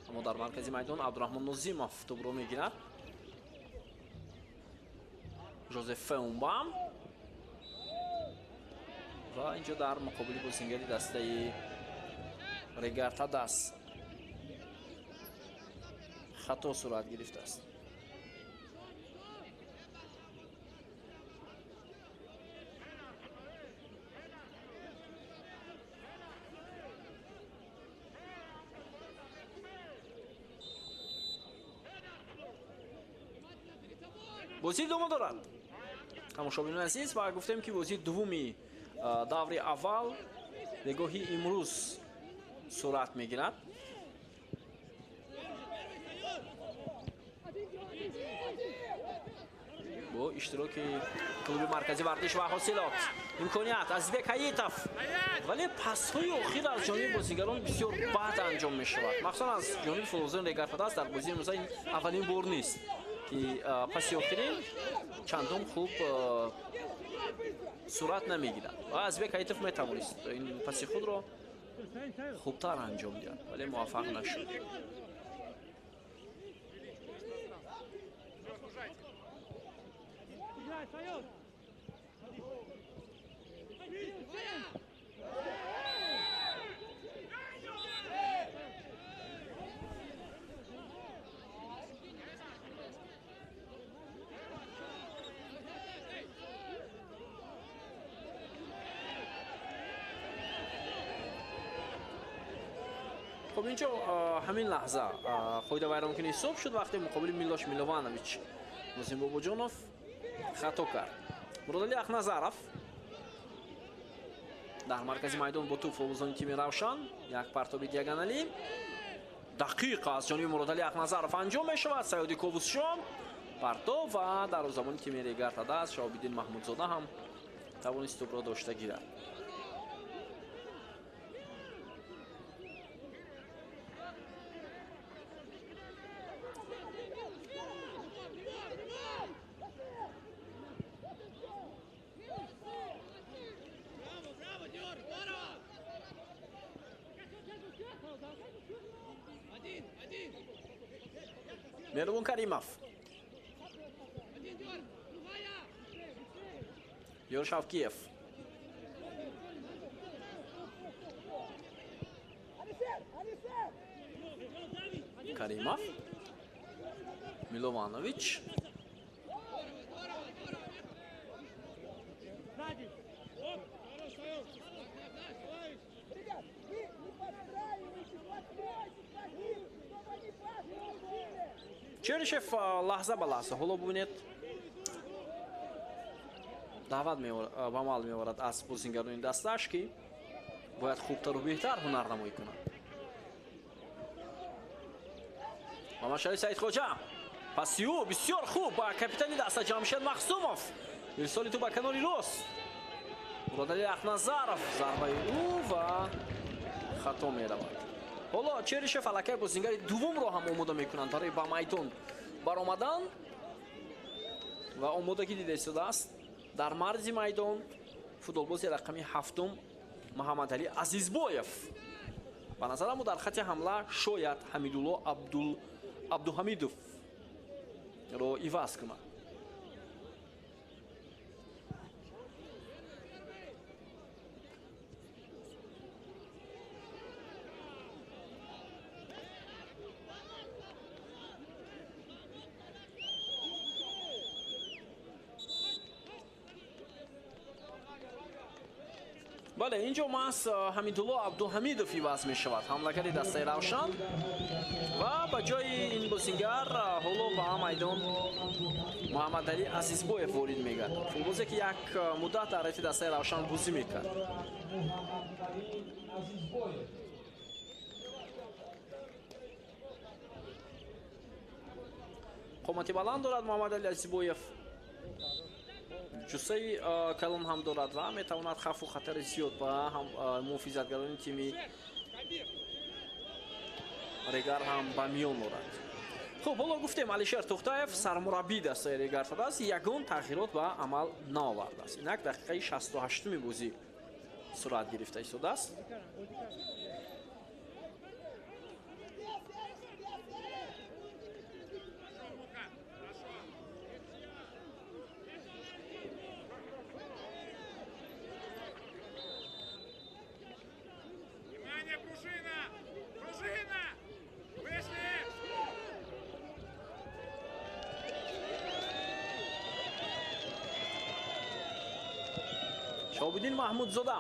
Аммо дар маркази майдон Абдураҳмон Нозимов тубро мегирад. Жозеф Феумбам ва инҷо дар муқобили бозингари дастаи Регар Тадаз хато сурат гирифтааст. Бозӣ идома дорад. Тамошобинони азиз, ва гуфтем, ки бозии дуввуми даври аввал нигоҳи имрӯз сурат мегирад. Бо иштироки клуби маркази варзиш ва ҳосилот. Имконият Азизбек Ҳаитов. Вале пасҳои охир аз ҷониби бозигарон бисёр бад анҷом мешавад. Махсусан аз ҷониби футболбозони Регар-ТадАЗ дар бозии имрӯза ин аввалин бор нест, ки паси охирин чандон хуб сурат намегирад. Ва Азизбек Ҳаитов метавонист ин паси худро хубтар анҷом диҳад, вале муваффақ нашуд. Хуб, инҷо ҳамин лаҳза қоидавайронкунӣ ҳисоб шуд, вақте муқобили Милош Милованович Нозим Бобоҷонов хато кард. Муродалӣ Ахназаров дар маркази майдон бо тӯб футболбозони тими Равшан. Як партоби диагоналӣ дақиқ аз ҷониби Муродалӣ Ахназаров анҷом мешавад. Саёди Ковусшон партоб ва дарвозабони тими Регар-ТадАЗ Шаҳобиддин Маҳмудзода ҳам тавонист тӯбро дошта гирад. Меҳрубон Каримов, Ёр Шавкиев, Каримов, Милованович, Черышев лаҳза ба лаҳза ҳоло бубинед даъват ба амал меоварад аз бозингарони дастааш, ки бояд хубтару беҳтар ҳунарнамоӣ кунад. Мамадшариф Саидхоҷа паси ӯ бисёр хуб ба капитани даста Ҷамшед Махсумов. Ирсоли тӯ ба канори рост. Муродалӣ Ахназаров, зарбаи ӯ ва хато меравад. Ҳоло Черышев аллакай бозингари дуввумро ҳам омода мекунанд барои ба майдон баромадан ва омодагӣ дида истодааст. Дар марзи майдон футболбози рақами ҳафтум Муҳаммадалӣ Азизбоев. Ба назарам ӯ дар хати ҳамла шояд Ҳамидулло Абдуҳамидов ро иваз кунад. Бале, инҷо маҳз Ҳамидулло Абдуҳамидов иваз мешавад, ҳамлагари дастаи Равшан, ва ба ҷои ин бозингар ҳоло ба майдон Муҳаммадалӣ Азизбоев ворид мегардад. Футболбозе, ки як муддат дар ҳайати дастаи Равшан бозӣ мекард. Қомати баланд дорад Муҳаммадалӣ Азизбоев, ҷуссаи калон ҳам дорад ва метавонад хавфу хатари зиёд ба муҳофизатгарони тими Регар ҳам ба миён орад. Хуб, ҳоло гуфтем Алишер Тухтаев сармураббии дастаи Регар-ТадАЗ ягон тағйирот ба амал наовардааст. Инак дақиқаи 68-уми бозӣ сурат гирифта истодааст. Шаҳобиддин Маҳмудзода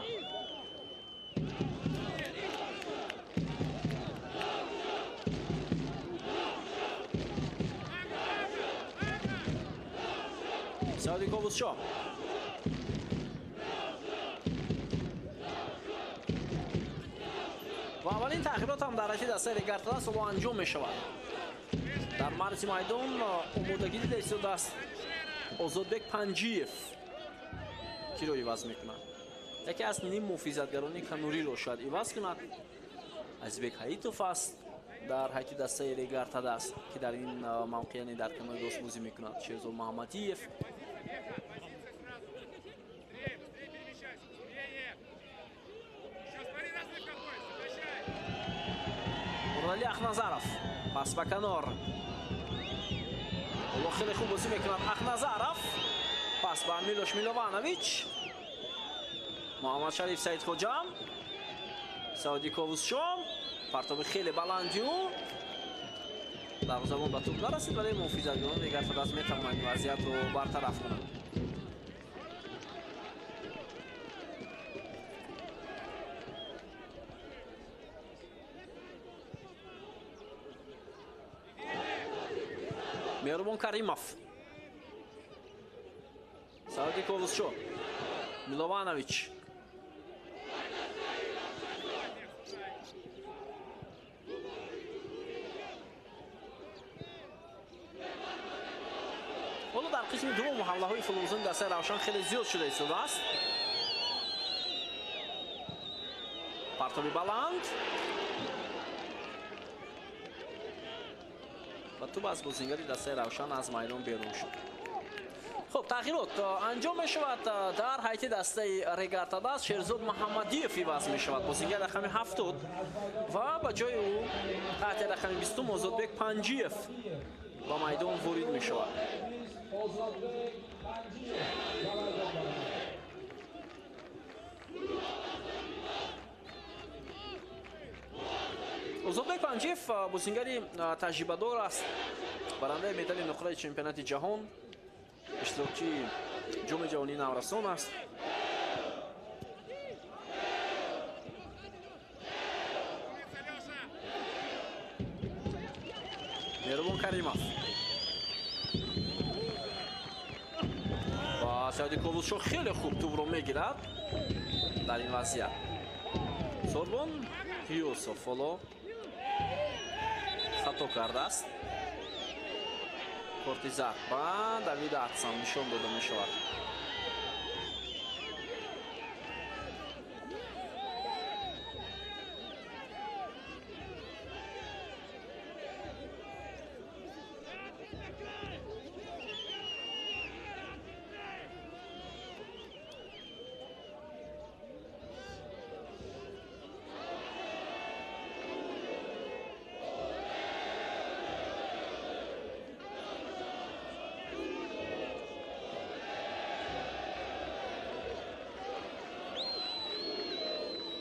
Саоди Ковусшо. Ва аввалин тағйирот ҳам дар ҳайати дастаи Регар-ТадАЗ ҳоло анҷом мешавад. Дар марзи майдон омодагӣ дида истодааст Озодбек Панҷиев, киро иваз мекунад. Яке аз ним муҳофизатгарони канориро шояд иваз кунад. Азизбек Ҳаитов аст дар ҳайати дастаи Регар-ТадАЗ, ки дар ин мавқеъ, яъне дар канори рост бозӣ мекунад. Шерзод Муҳаммадиев. Муродалӣ Ахназаров пас ба канор. Ҳоло хеле хуб бозӣ мекунад Ахназаров. Пас ба Милош Милованович. Муҳаммадшариф Саидхоҷа. Сауди Ковусшо. Партоби хеле баланди ӯ. Дарвозабон ба тӯб нарасид, вале муҳофизатгарон Регар-ТадАЗ метавонанд ин вазъиятро бартараф кунанд. Меҳрубон Каримов. Сауди Ковусшо. Милованович. Ҳоло дар қисми дуввум ҳамлаҳои фулболзони дастаи Равшан хеле зиёд шуда истодааст. Партоби баланд ва тӯб аз бозингари дастаи Равшан аз майдон берун шуд. Хуб, тағйирот анҷом мешавад дар ҳайати дастаи Регар-ТадАЗ. Шерзод Муҳаммадиев иваз мешавад, бозингари рақами 70, ва ба ҷои ӯ таҳти рақами 20 Озодбек Панҷиев ба майдон ворид мешавад. Озодбек Панҷиев бозингари таҷрибадор аст, барандаи медали нуқраи чемпионати ҷаҳон, иштирокчии ҷоми ҷаҳонии наврасон аст. Меҳрубон Каримов ва Саиди Ковусшо хеле хуб тӯбро мегирад дар ин вазъият. Сорбон Юсуф ҳоло хато кардааст. Корти зард ба Давид Атсам нишон дода мешавад.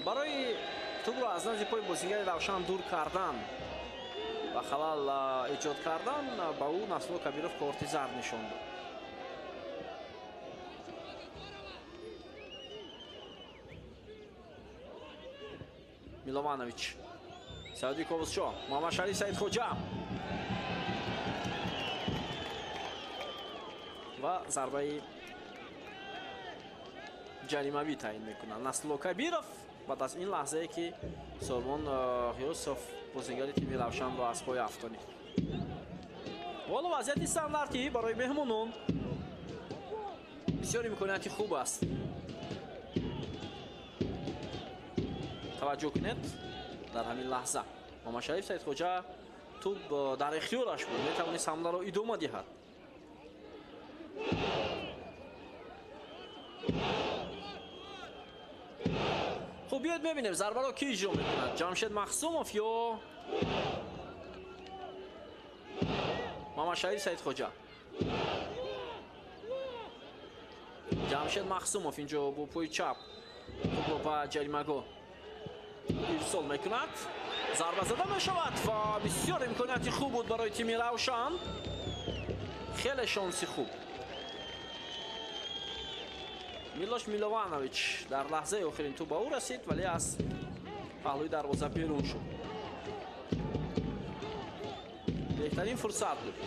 Барои тӯбро аз назди пои бозингари Равшан дур кардан ва халал эҷод кардан ба ӯ Насрулло Кабиров корти зард нишон дод. Милованович, Сауди Ковусшо, Муҳаммадшариф Саидхоҷа ва зарбаи ҷаримавӣ таъин мекунад Насрулло Кабиров. Баъд аз ин лаҳзае ки Сормон Юсуф бозингари тими Равшанро аз пой афтонид. Ҳоло вазъияти стандартӣ барои меҳмонон бисёр имконияти хуб аст. Таваҷҷӯҳ кунед, дар ҳамин лаҳза Муҳаммадшариф Саидхоҷа тӯб дар ихтиёраш буд, метавонист ҳамларо идома диҳад. Хуб, биёед мебинем зарбаро ки иҷро мекунад, Ҷамшед Махсумов ё Муҳаммадшариф Саидхоҷа. Ҷамшед Махсумов инҷо бо пои чап тӯбро ба ҷаримагоҳ ирсол мекунад. Зарба зада мешавад ва бисёр имконияти хуб буд барои тими Равшан. Хеле шонси хуб. Милош Милованович дар лаҳзаи охирин тӯб ба ӯ расид, вале аз паҳлӯи дарвоза берун шуд. Беҳтарин фурсат буд.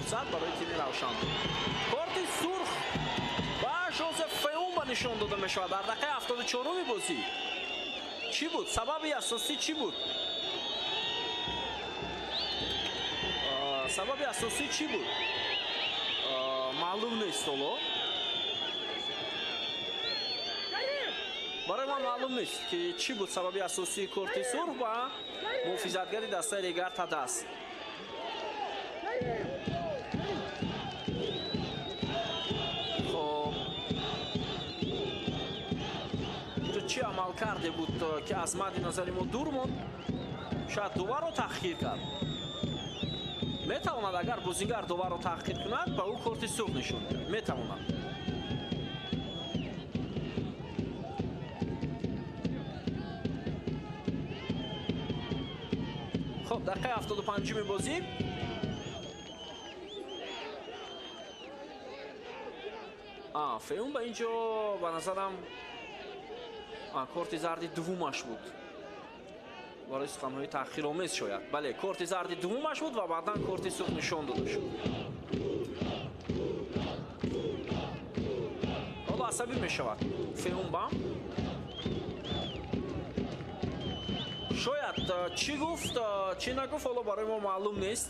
Фурсат барои тими Равшан. Корти сурх ба Жозеф Феумба нишон дода мешавад дар дақиқаи 74-уми бозӣ. Чӣ буд? Сабаби асосӣ чӣ буд? Сабаби асосӣ чӣ буд? Маълум нест ҳоло. Барои ман маълум нест, ки чӣ буд сабаби асосии корти сурх ба муҳофизатгари дастаи Регар Тадас. Хоб, инҷо чӣ амал карде буд, ки аз мадди назари мо дур монд? Шояд доварро таҳқир кард. Метавонад, агар бозингар доварро таҳқир кунад, ба ӯ корти сурх нишон диҳад. Метавонад. Хоб, дақиқаи 75-уми бозӣ. Феумба инҷо ба назарам корти зарди дуввумаш буд. Барои суханҳои таъхиромез шояд. Бале, корти зарди дуввумаш буд ва баъдан корти сурх нишон дода шуд. Ҳоло асабӣ мешавад Феумба. Шояд чӣ гуфт, чӣ нагуфт, ҳоло барои мо маълум нест.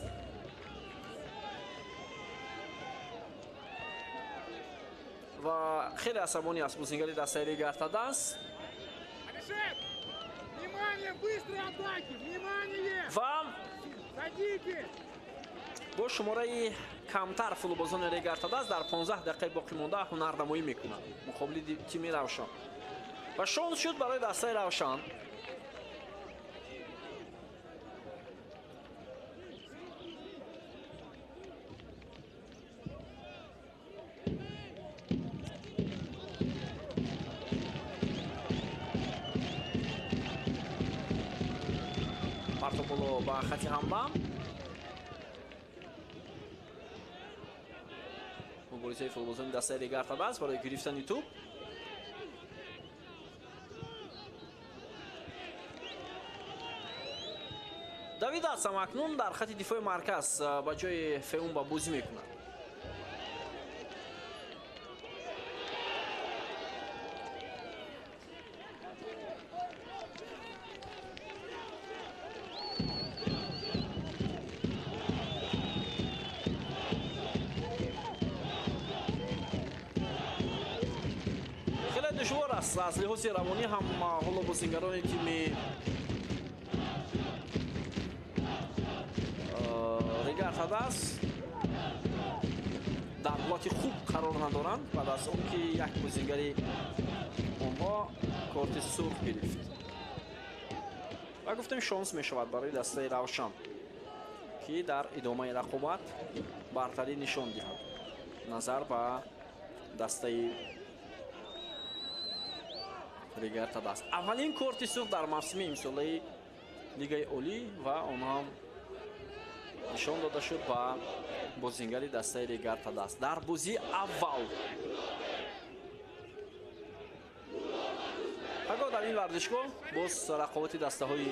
Ва хеле асабонӣ аст бозингари дастаи Регар Тадас. Ва бо шумораи камтар футболбозони Регар Тадас дар 15 дақиқаи боқӣ монда ҳунарнамоӣ мекунад муқобили тими Равшан. Ва шонс шуд барои дастаи Равшан. Партоболо ба хати ҳамла. Муборизаи футболбозони дастаи Регар Тадас барои гирифтани тӯб. Давид Ацам акнун дар хати дифои марказ ба ҷои Феумба бозӣ мекунад. Душвор аст аз лиҳози равонӣ ҳам ҳоло бозингарони тими Регар Тадас дар ҳолати хуб қарор надоранд баъд аз он ки як бозингари онҳо корти сурх гирифт. Ва гуфтем, шонс мешавад барои дастаи Равшан, ки дар идомаи рақобат бартарӣ нишон диҳад назар ба дастаи Регар Тадас. Аввалин корти сурх дар мавсими имсолаи Лигаи Олӣ ва он ҳам нишон дода шуд ба бозингари дастаи Регар Тадас дар бозии аввал. Пагоҳ дар ин варзишгоҳ боз рақобати дастаҳои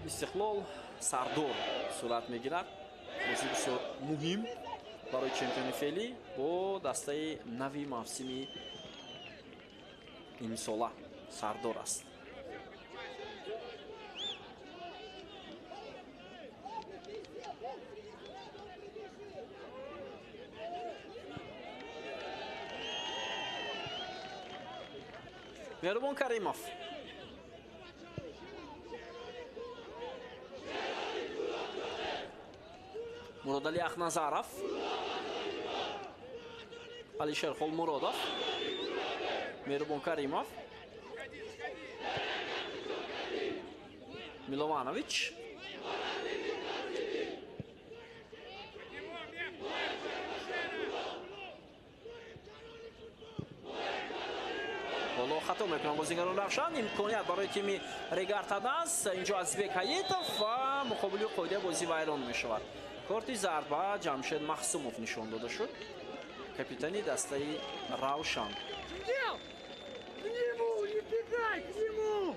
Истиқлол Сардор сурат мегирад. Бозӣ бисёр муҳим барои чемпиони феълӣ бо дастаи нави мавсими имсола Сардор аст. Меҳрубон Каримов. Муродали Ахназаров. Алишер Холмуродов. Меҳрубон Каримов. Милованович. Ҳоло хато мекунанд бозингарон Равшан. Имконият барои тими Регар Тадас. Инҷо Азизбек Ҳаитов ва муқобили қоидаи бозӣ вайрон мешавад. Корти зард ба Ҷамшед Махсумов нишон дода шуд, капитани дастаи Равшан. К нему, не бегай, к нему!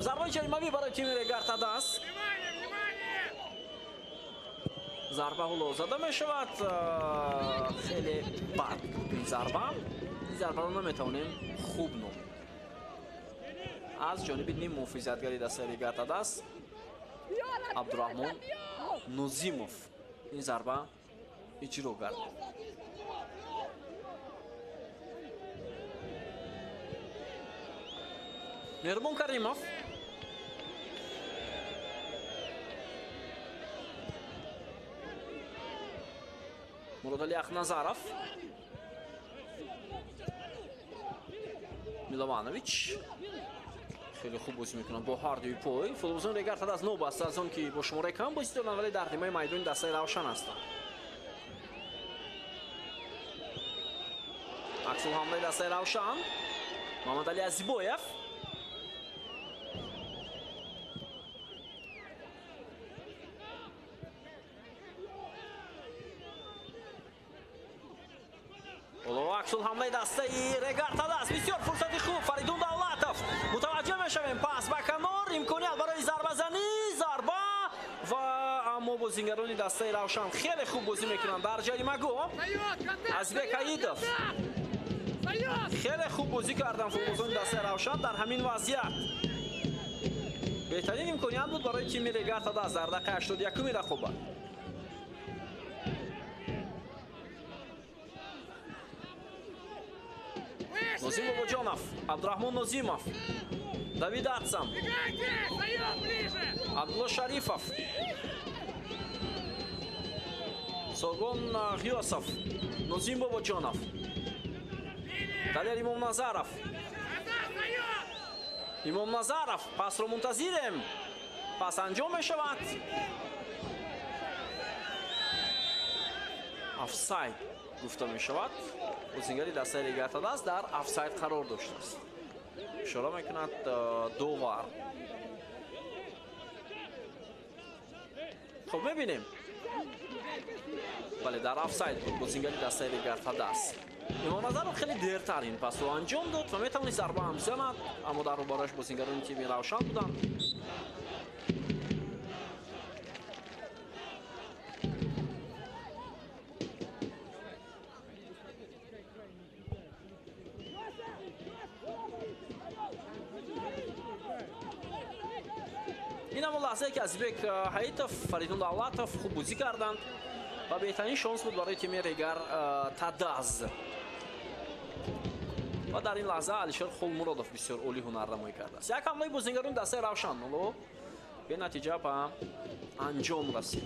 Зарбаи ҷаримавӣ барои тими Регар ТадАЗ. Зарба ҳоло зада мешавад. Хеле бад буд ин зарба. Ин зарбаро наметавонем хуб номем. Аз ҷониби ним муҳофизатгари дастаи Регар ТадАЗ Абдураҳмон Нозимов ин зарба иҷро гардид. Меҳрубон Каримов. Муродали Ахназаров. Милованович. Хеле хуб бозӣ мекунад бо ҳар дуи пой. Футболбозони Регар ТадАЗ нобаста аз он ки бо шумораи кам бозӣ доранд, вале дар нимаи майдони дастаи Равшан ҳастанд. Аксул ҳамлаи дастаи Равшан. Мамадали Азибоев. Аксул ҳамлаи дастаи Регар ТадАЗ. Бисёр фурсати хуб. Фаридун Давлатов. Мутаваҷҷӯҳ мешавем. Пас ба канор. Имконият барои зарбазанӣ. Зарба ва аммо бозингарони дастаи Равшан хеле хуб бозӣ мекунанд дар ҷаримагоҳ. Азбек Аидов. Хеле хуб бозӣ карданд футболбозони дастаи Равшан дар ҳамин вазъият. Беҳтарин имконият буд барои тими Регар ТадАЗ дар дақиқаи 81-уми рақобат. Нозим Бобоҷонов, Абдураҳмон Нозимов, Давид Атсам, Абдулло Шарифов, Согон Ғиёсов, Нозим Бобоҷонов, Далер Имомназаров. Имомназаров пасро мунтазирем. Пас анҷом мешавад. Офсайд гуфта мешавад. Бозингари дастаи Регар ТадАЗ дар офсайд қарор доштааст. Ишора мекунад довар. Хуб мебинем. Бале, дар офсайд буд бозингари дастаи Регар ТадАЗ. Имомназаров хеле дертар ин пасро анҷом дод ва метавонист зарба ҳам занад, аммо дар рӯбарояш бозингарони тими Равшан буданд. Ин ҳамон лаҳзае ки Азибек Ҳаитов, Фаридун Давлатов хуб бозӣ карданд ва беҳтарин шонс буд барои тими Регар ТадАЗ. Ва дар ин лаҳза Алишер Хулмуродов бисёр олӣ ҳунарнамоӣ кардааст. Як ҳамлаи бозингарони дастаи Равшан ҳоло бенатиҷа ба анҷом расид.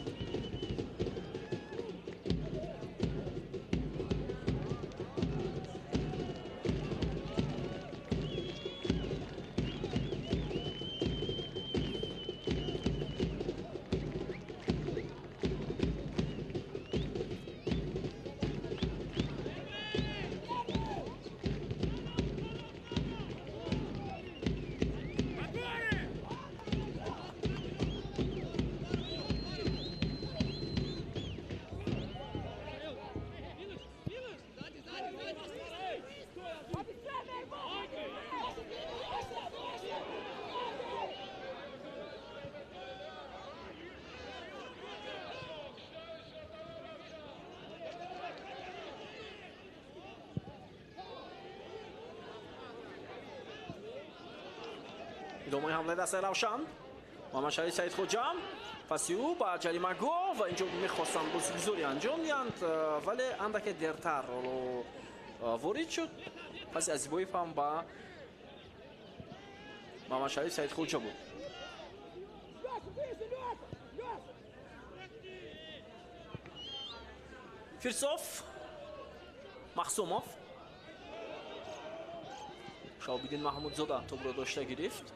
Идомаи ҳамлаи дастаи Равшан. Муҳаммадшариф Саидхоҷа паси ӯ ба ҷаримагоҳ ва инҷо мехостанд бозигузорӣ анҷом диҳанд, вале андаке дертар ворид шуд. Паси Азибоев ҳам ба Муҳаммадшариф Саидхоҷа буд. Фирсов, Махсумов, Шаҳобиддин Маҳмудзода тӯбро дошта гирифт.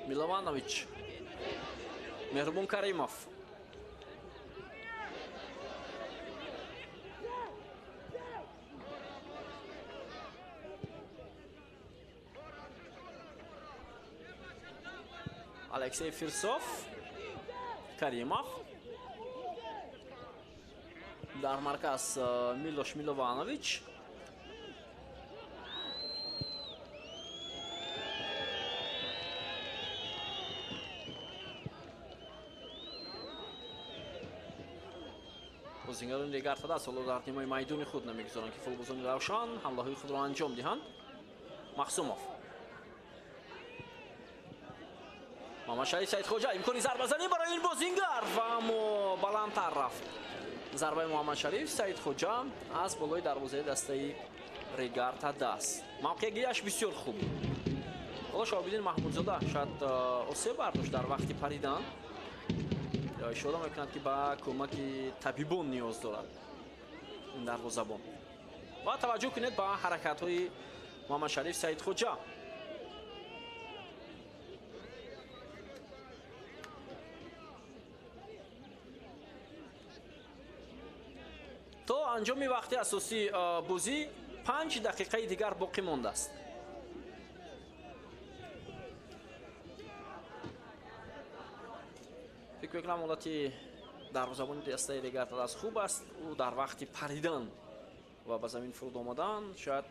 Милованович, Меҳрубон Каримов. Алексей Фирсов, Каримов. Дар марказ Милош Милованович. Бозингарони Регар-ТадАЗ ҳоло дар нимаи майдони худ намегузоранд, ки футболбозони Равшан ҳамлаҳои худро анҷом диҳанд. Махсумов. Мамадшариф Саидхоҷа, имкони зарбазанӣ барои ин бозингар ва аммо баландтар рафт. Зарбаи Муҳаммадшариф Саидхоҷа аз болои дарвозаи дастаи Регар-ТадАЗ. Мавқеъгириаш бисёр хуб. Ҳоло Шоҳобиддин Маҳмудзода шояд осеб бардошт дар вақти паридан. Ишора мекунад, ки ба кӯмаки табибон ниёз дорад ин дарвозабон. Ва таваҷҷӯҳ кунед ба ҳаракатҳои Муҳаммадшариф Саидхоҷа. То анҷоми вақти асосии бозӣ 5 дақиқаи дигар боқӣ мондааст. Фикр мекунам ҳолати дарвозабони дастаи Регар-ТадАЗ хуб аст. Ӯ дар вақти паридан ва ба замин фуруд омадан шояд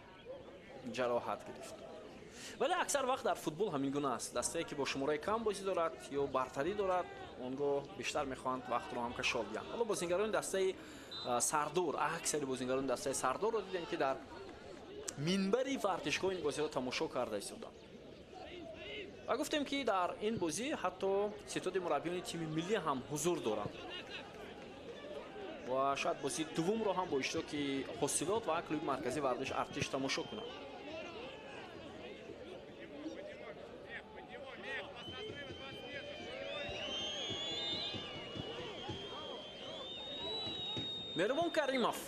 ҷароҳат гирифт. Вале аксар вақт дар футбол ҳамин гуна аст. Дастае ки бо шумораи кам бозӣ дорад ё бартарӣ дорад, он гоҳ бештар мехоҳанд вақтро ҳам кашол диҳанд. Ҳоло бозингарони дастаи Сардор, аксари бозингарони дастаи Сардорро дидем, ки дар минбари варзишгоҳ ин бозиро тамошо карда истоданд. Ва гуфтем, ки дар ин бозӣ ҳатто ситоди мураббиёни тими миллӣ ҳам ҳузур доранд ва шояд бозии дуввумро ҳам бо иштироки Ҳосилот ва клуби марказии варзиш Артиш тамошо кунанд. Меҳрубон Каримов.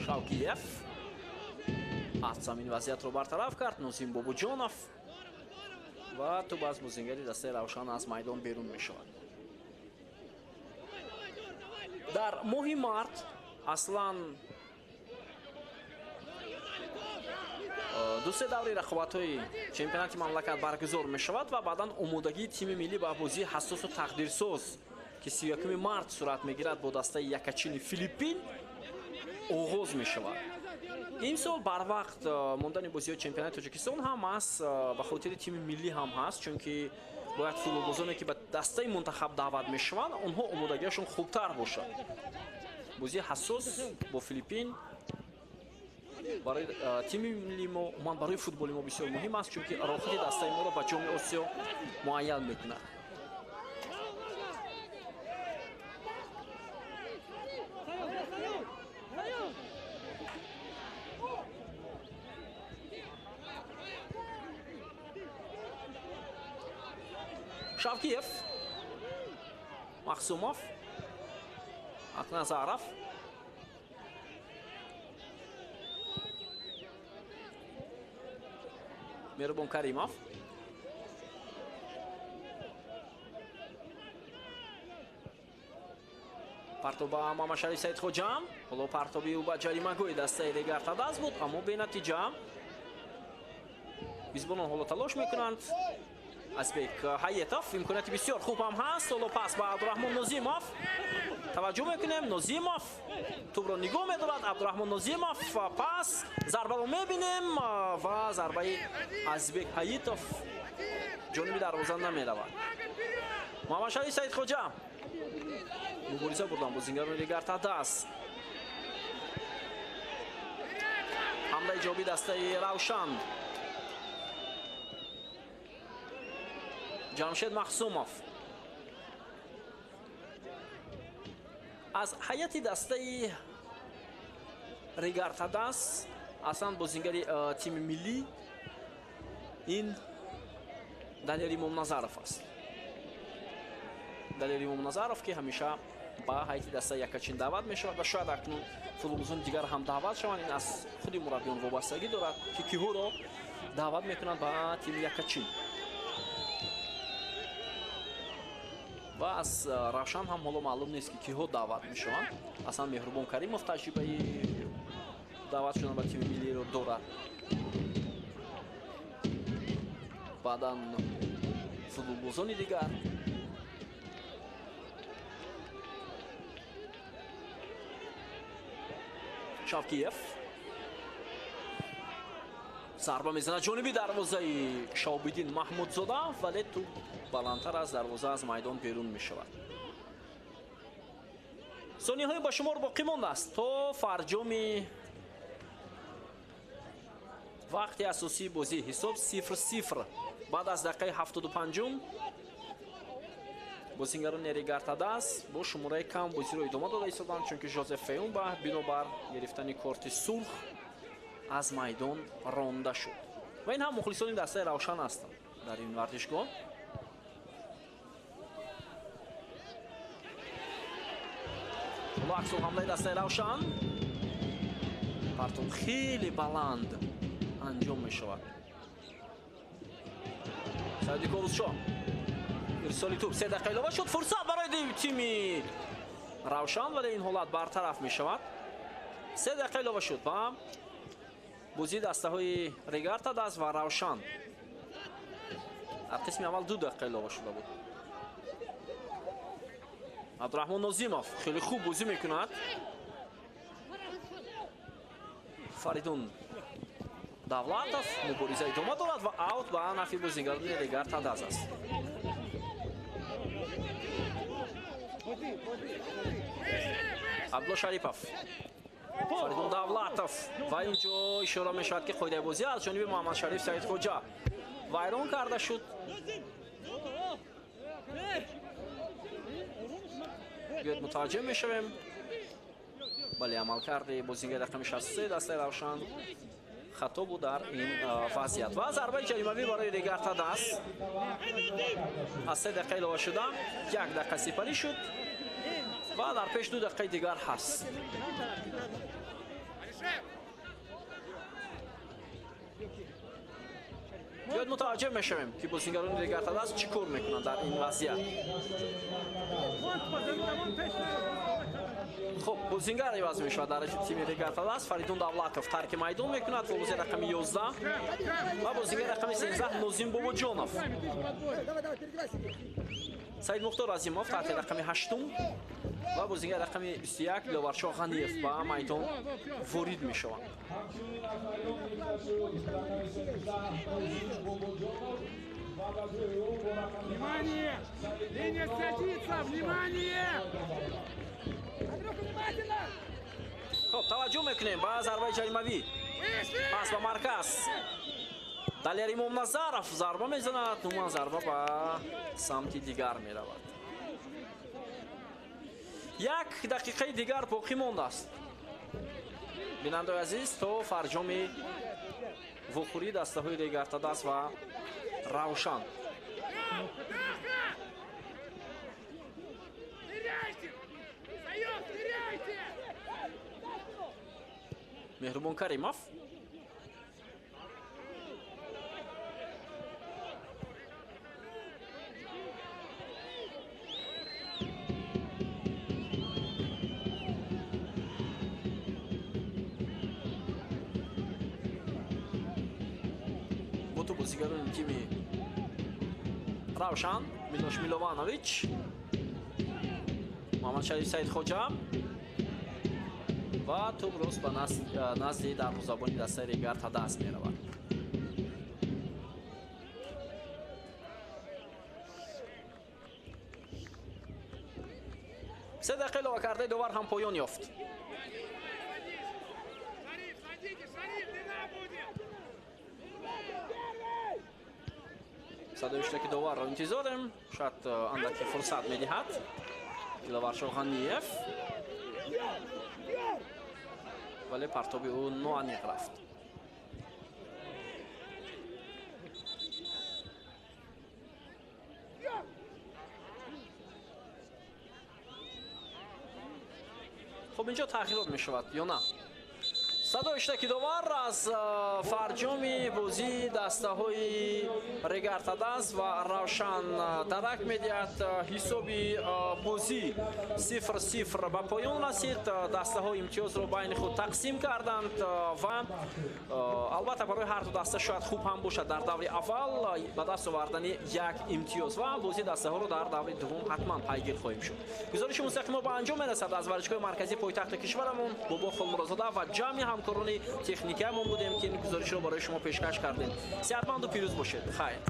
Шавкиев аз замин вазъиятро бартараф кард. Нозим Бобоҷонов ва тӯб аз бозингари дастаи Равшан аз майдон берун мешавад. Дар моҳи март аслан ду-се даври рақобатҳои чемпионати мамлакат баргузор мешавад ва баъдан омодагии тими миллӣ ба бозии ҳассосу тақдирсоз, ки 31 март сурат мегирад бо дастаи якачини Филиппин, оғоз мешавад. Имсол барвақт мондани бозиҳои чемпионати Тоҷикистон ҳам аст, ба хотири тими миллӣ ҳам ҳаст, чунки бояд футболбозоне, ки ба дастаи мунтахаб даъват мешаванд, онҳо омодагиашон хубтар бошад. Бозии ҳассос бо Филиппин барои тими миллии мо, умуман барои футболи мо бисёр муҳим аст, чунки роҳати дастаи моро ба ҷоми Осиё муайян мекунад. Шавкиев, Махсумов, Акназаров. Меҳрубон Каримов. Партоб ба Мамадшариф Саидхоҷа. Ҳоло партоби ӯ ба ҷаримагоҳи дастаи Регар-ТадАЗ буд, аммо бенатиҷа. Мизбонон ҳоло талош мекунанд. Азбек Ҳаетов, имконияти бисёр хуб ҳам ҳаст. Ҳоло пас ба Абдураҳмон Нозимов. Таваҷҷӯҳ мекунем. Нозимов тӯбро нигоҳ медорад. Абдураҳмон Нозимов пас, зарбаро мебинем ва зарбаи Азбек Ҳаитов ҷониби дарвоза намеравад. Муҳаммадшариф Саидхоҷа мубориза бурдан бозингарони Регар-ТадАЗ. Ҳамлаи ҷавобии дастаи Равшан. Ҷамшед Махсумов. Аз ҳайати дастаи Регар-ТадАЗ аслан бозингари тими миллӣ ин Далер Имомназаров аст. Далер Имомназаров, ки ҳамеша ба ҳайати дастаи якачин даъват мешавад ва шояд акнун футболбозони дигар ҳам даъват шаванд. Ин аз худи мураббиён вобастагӣ дорад, ки киҳоро даъват мекунанд ба тими якачин. Ва аз Равшан ҳам ҳоло маълум нест, ки киҳо даъват мешаванд. Аслан Меҳрубон Каримов таҷрибаи Даъват шудан ба тими миллиро дорад. Баъдан футболбозони дигар. Шавкиев зарба мезанад ҷониби дарвозаи Шобиддин Маҳмудзода, вале тӯб баландтар аз дарвоза аз майдон берун мешавад. Сонияҳои ба шумор боқӣ мондааст то фарҷоми вақти асосии бозӣ. Ҳисоб 0-0. Баъд аз дақиқаи 75-ум бозингарони Регар-ТадАЗ бо шумораи кам бозиро идома дода истоданд, чунки Жозеф Феюмба бинобар гирифтани корти сурх аз майдон ронда шуд. Ва ин ҳам мухлисони дастаи Равшан ҳастанд дар ин варзишгоҳ. Ҳоло аксу ҳамлаи дастаи Равшан. Партов хеле баланд анҷом мешавад. Саиди Ковусшо ирсоли тӯб, 3 дақиқа илова шуд. Фурсат барои тими Равшан, вале ин ҳолат бартараф мешавад. 3 дақиқа илова шуд ва бозии дастаҳои Регар-ТадАЗ ва Равшан. Дар қисми аввал 2 дақиқа илова шуда буд. Абдураҳмон Нозимов хеле хуб бозӣ мекунад. Фаридун Давлатов мубориза идома дорад ва аут ба нафи бозигарони Регар-ТадАЗ аст. Абдулло Шарипов, Фаридун Давлатов ва инҷо ишора мешавад, ки қоидаи бозӣ аз ҷониби Муҳаммад Шариф Саидхоҷа вайрон карда шуд. Биёед мутаваҷҷеҳ мешавем. Бале, амалкарди бозигари рақами 63 дастаи Равшан хато буд дар ин вазъият. Ва зарбаи ҷаримавӣ барои Регар-ТадАЗ. Аз 3 дақиқа илова шуда, 1 дақиқа сипарӣ шуд ва дар пеш 2 дақиқаи дигар ҳаст. Биёед мутаваҷҷеҳ мешавем, ки бозингарони Регар-ТадАЗ чӣ кор мекунанд дар ин вазъият. Хуб, бозингар иваз мешавад дар тими Регар-ТадАЗ. Фаридун Давлатов тарки майдон мекунад ва бозии рақами 11 ва бозигари рақами 13 Нозим Бобоҷонов. Саид Мухтор Азимов таҳти рақами 8 ва бозигари рақами 21 Диловаршоҳ Ғаниев ба майдон ворид мешаванд. Внимание! Линия садится! Внимание! Хоб, таваҷҷӯҳ мекунем ба зарбаи ҷаримавӣ. Пас ба марказ. Далер Имомназаров зарба мезанад, умуман зарба ба самти дигар меравад. 1 дақиқаи дигар боқӣ мондааст. Бинандаои азиз, то фарҷоми вохӯрии дастаҳои Регар-ТадАЗ ва Равшан. Меҳрубон Каримов. Бо ту бозигарони тими Равшан, Милош Милованович, Муҳаммад Шариф Саидхоҷа ва тӯб рост ба назди дарвозабони дастаи Регар-ТадАЗ меравад. 3 дақиқа илова кардаи довар ҳам поён ёфт. Садои иштироки доварро интизорем. Шояд андаке фурсат медиҳад. Диловаршоҳ Ғаниев, вале партоби ӯ ноаниқ рафт. Хуб, инҷо тағйирот мешавад ё на? Садои иштаки довар аз фарҷоми бозии дастаҳои Регар-ТадАЗ ва Равшан дарак медиҳад. Ҳисоби бозӣ 0-0 ба поён расид. Дастаҳо имтиёзро байни худ тақсим карданд ва албатта, барои ҳарду даста шояд хуб ҳам бошад дар даври аввал ба даст овардани як имтиёз, ва бозии дастаҳоро дар даври дуввум ҳатман пайгир хоҳем шуд. Гузориши мустақимо ба анҷом мерасад. Аз варзишгоҳи марказии пойтахти кишварамон Бобо Холмурозода ва ҷамъи ҳамкорони техникиамон будем, ки ин гузоришро барои шумо пешкаш кардем. Сеҳатманду пирӯз бошед. Хайр.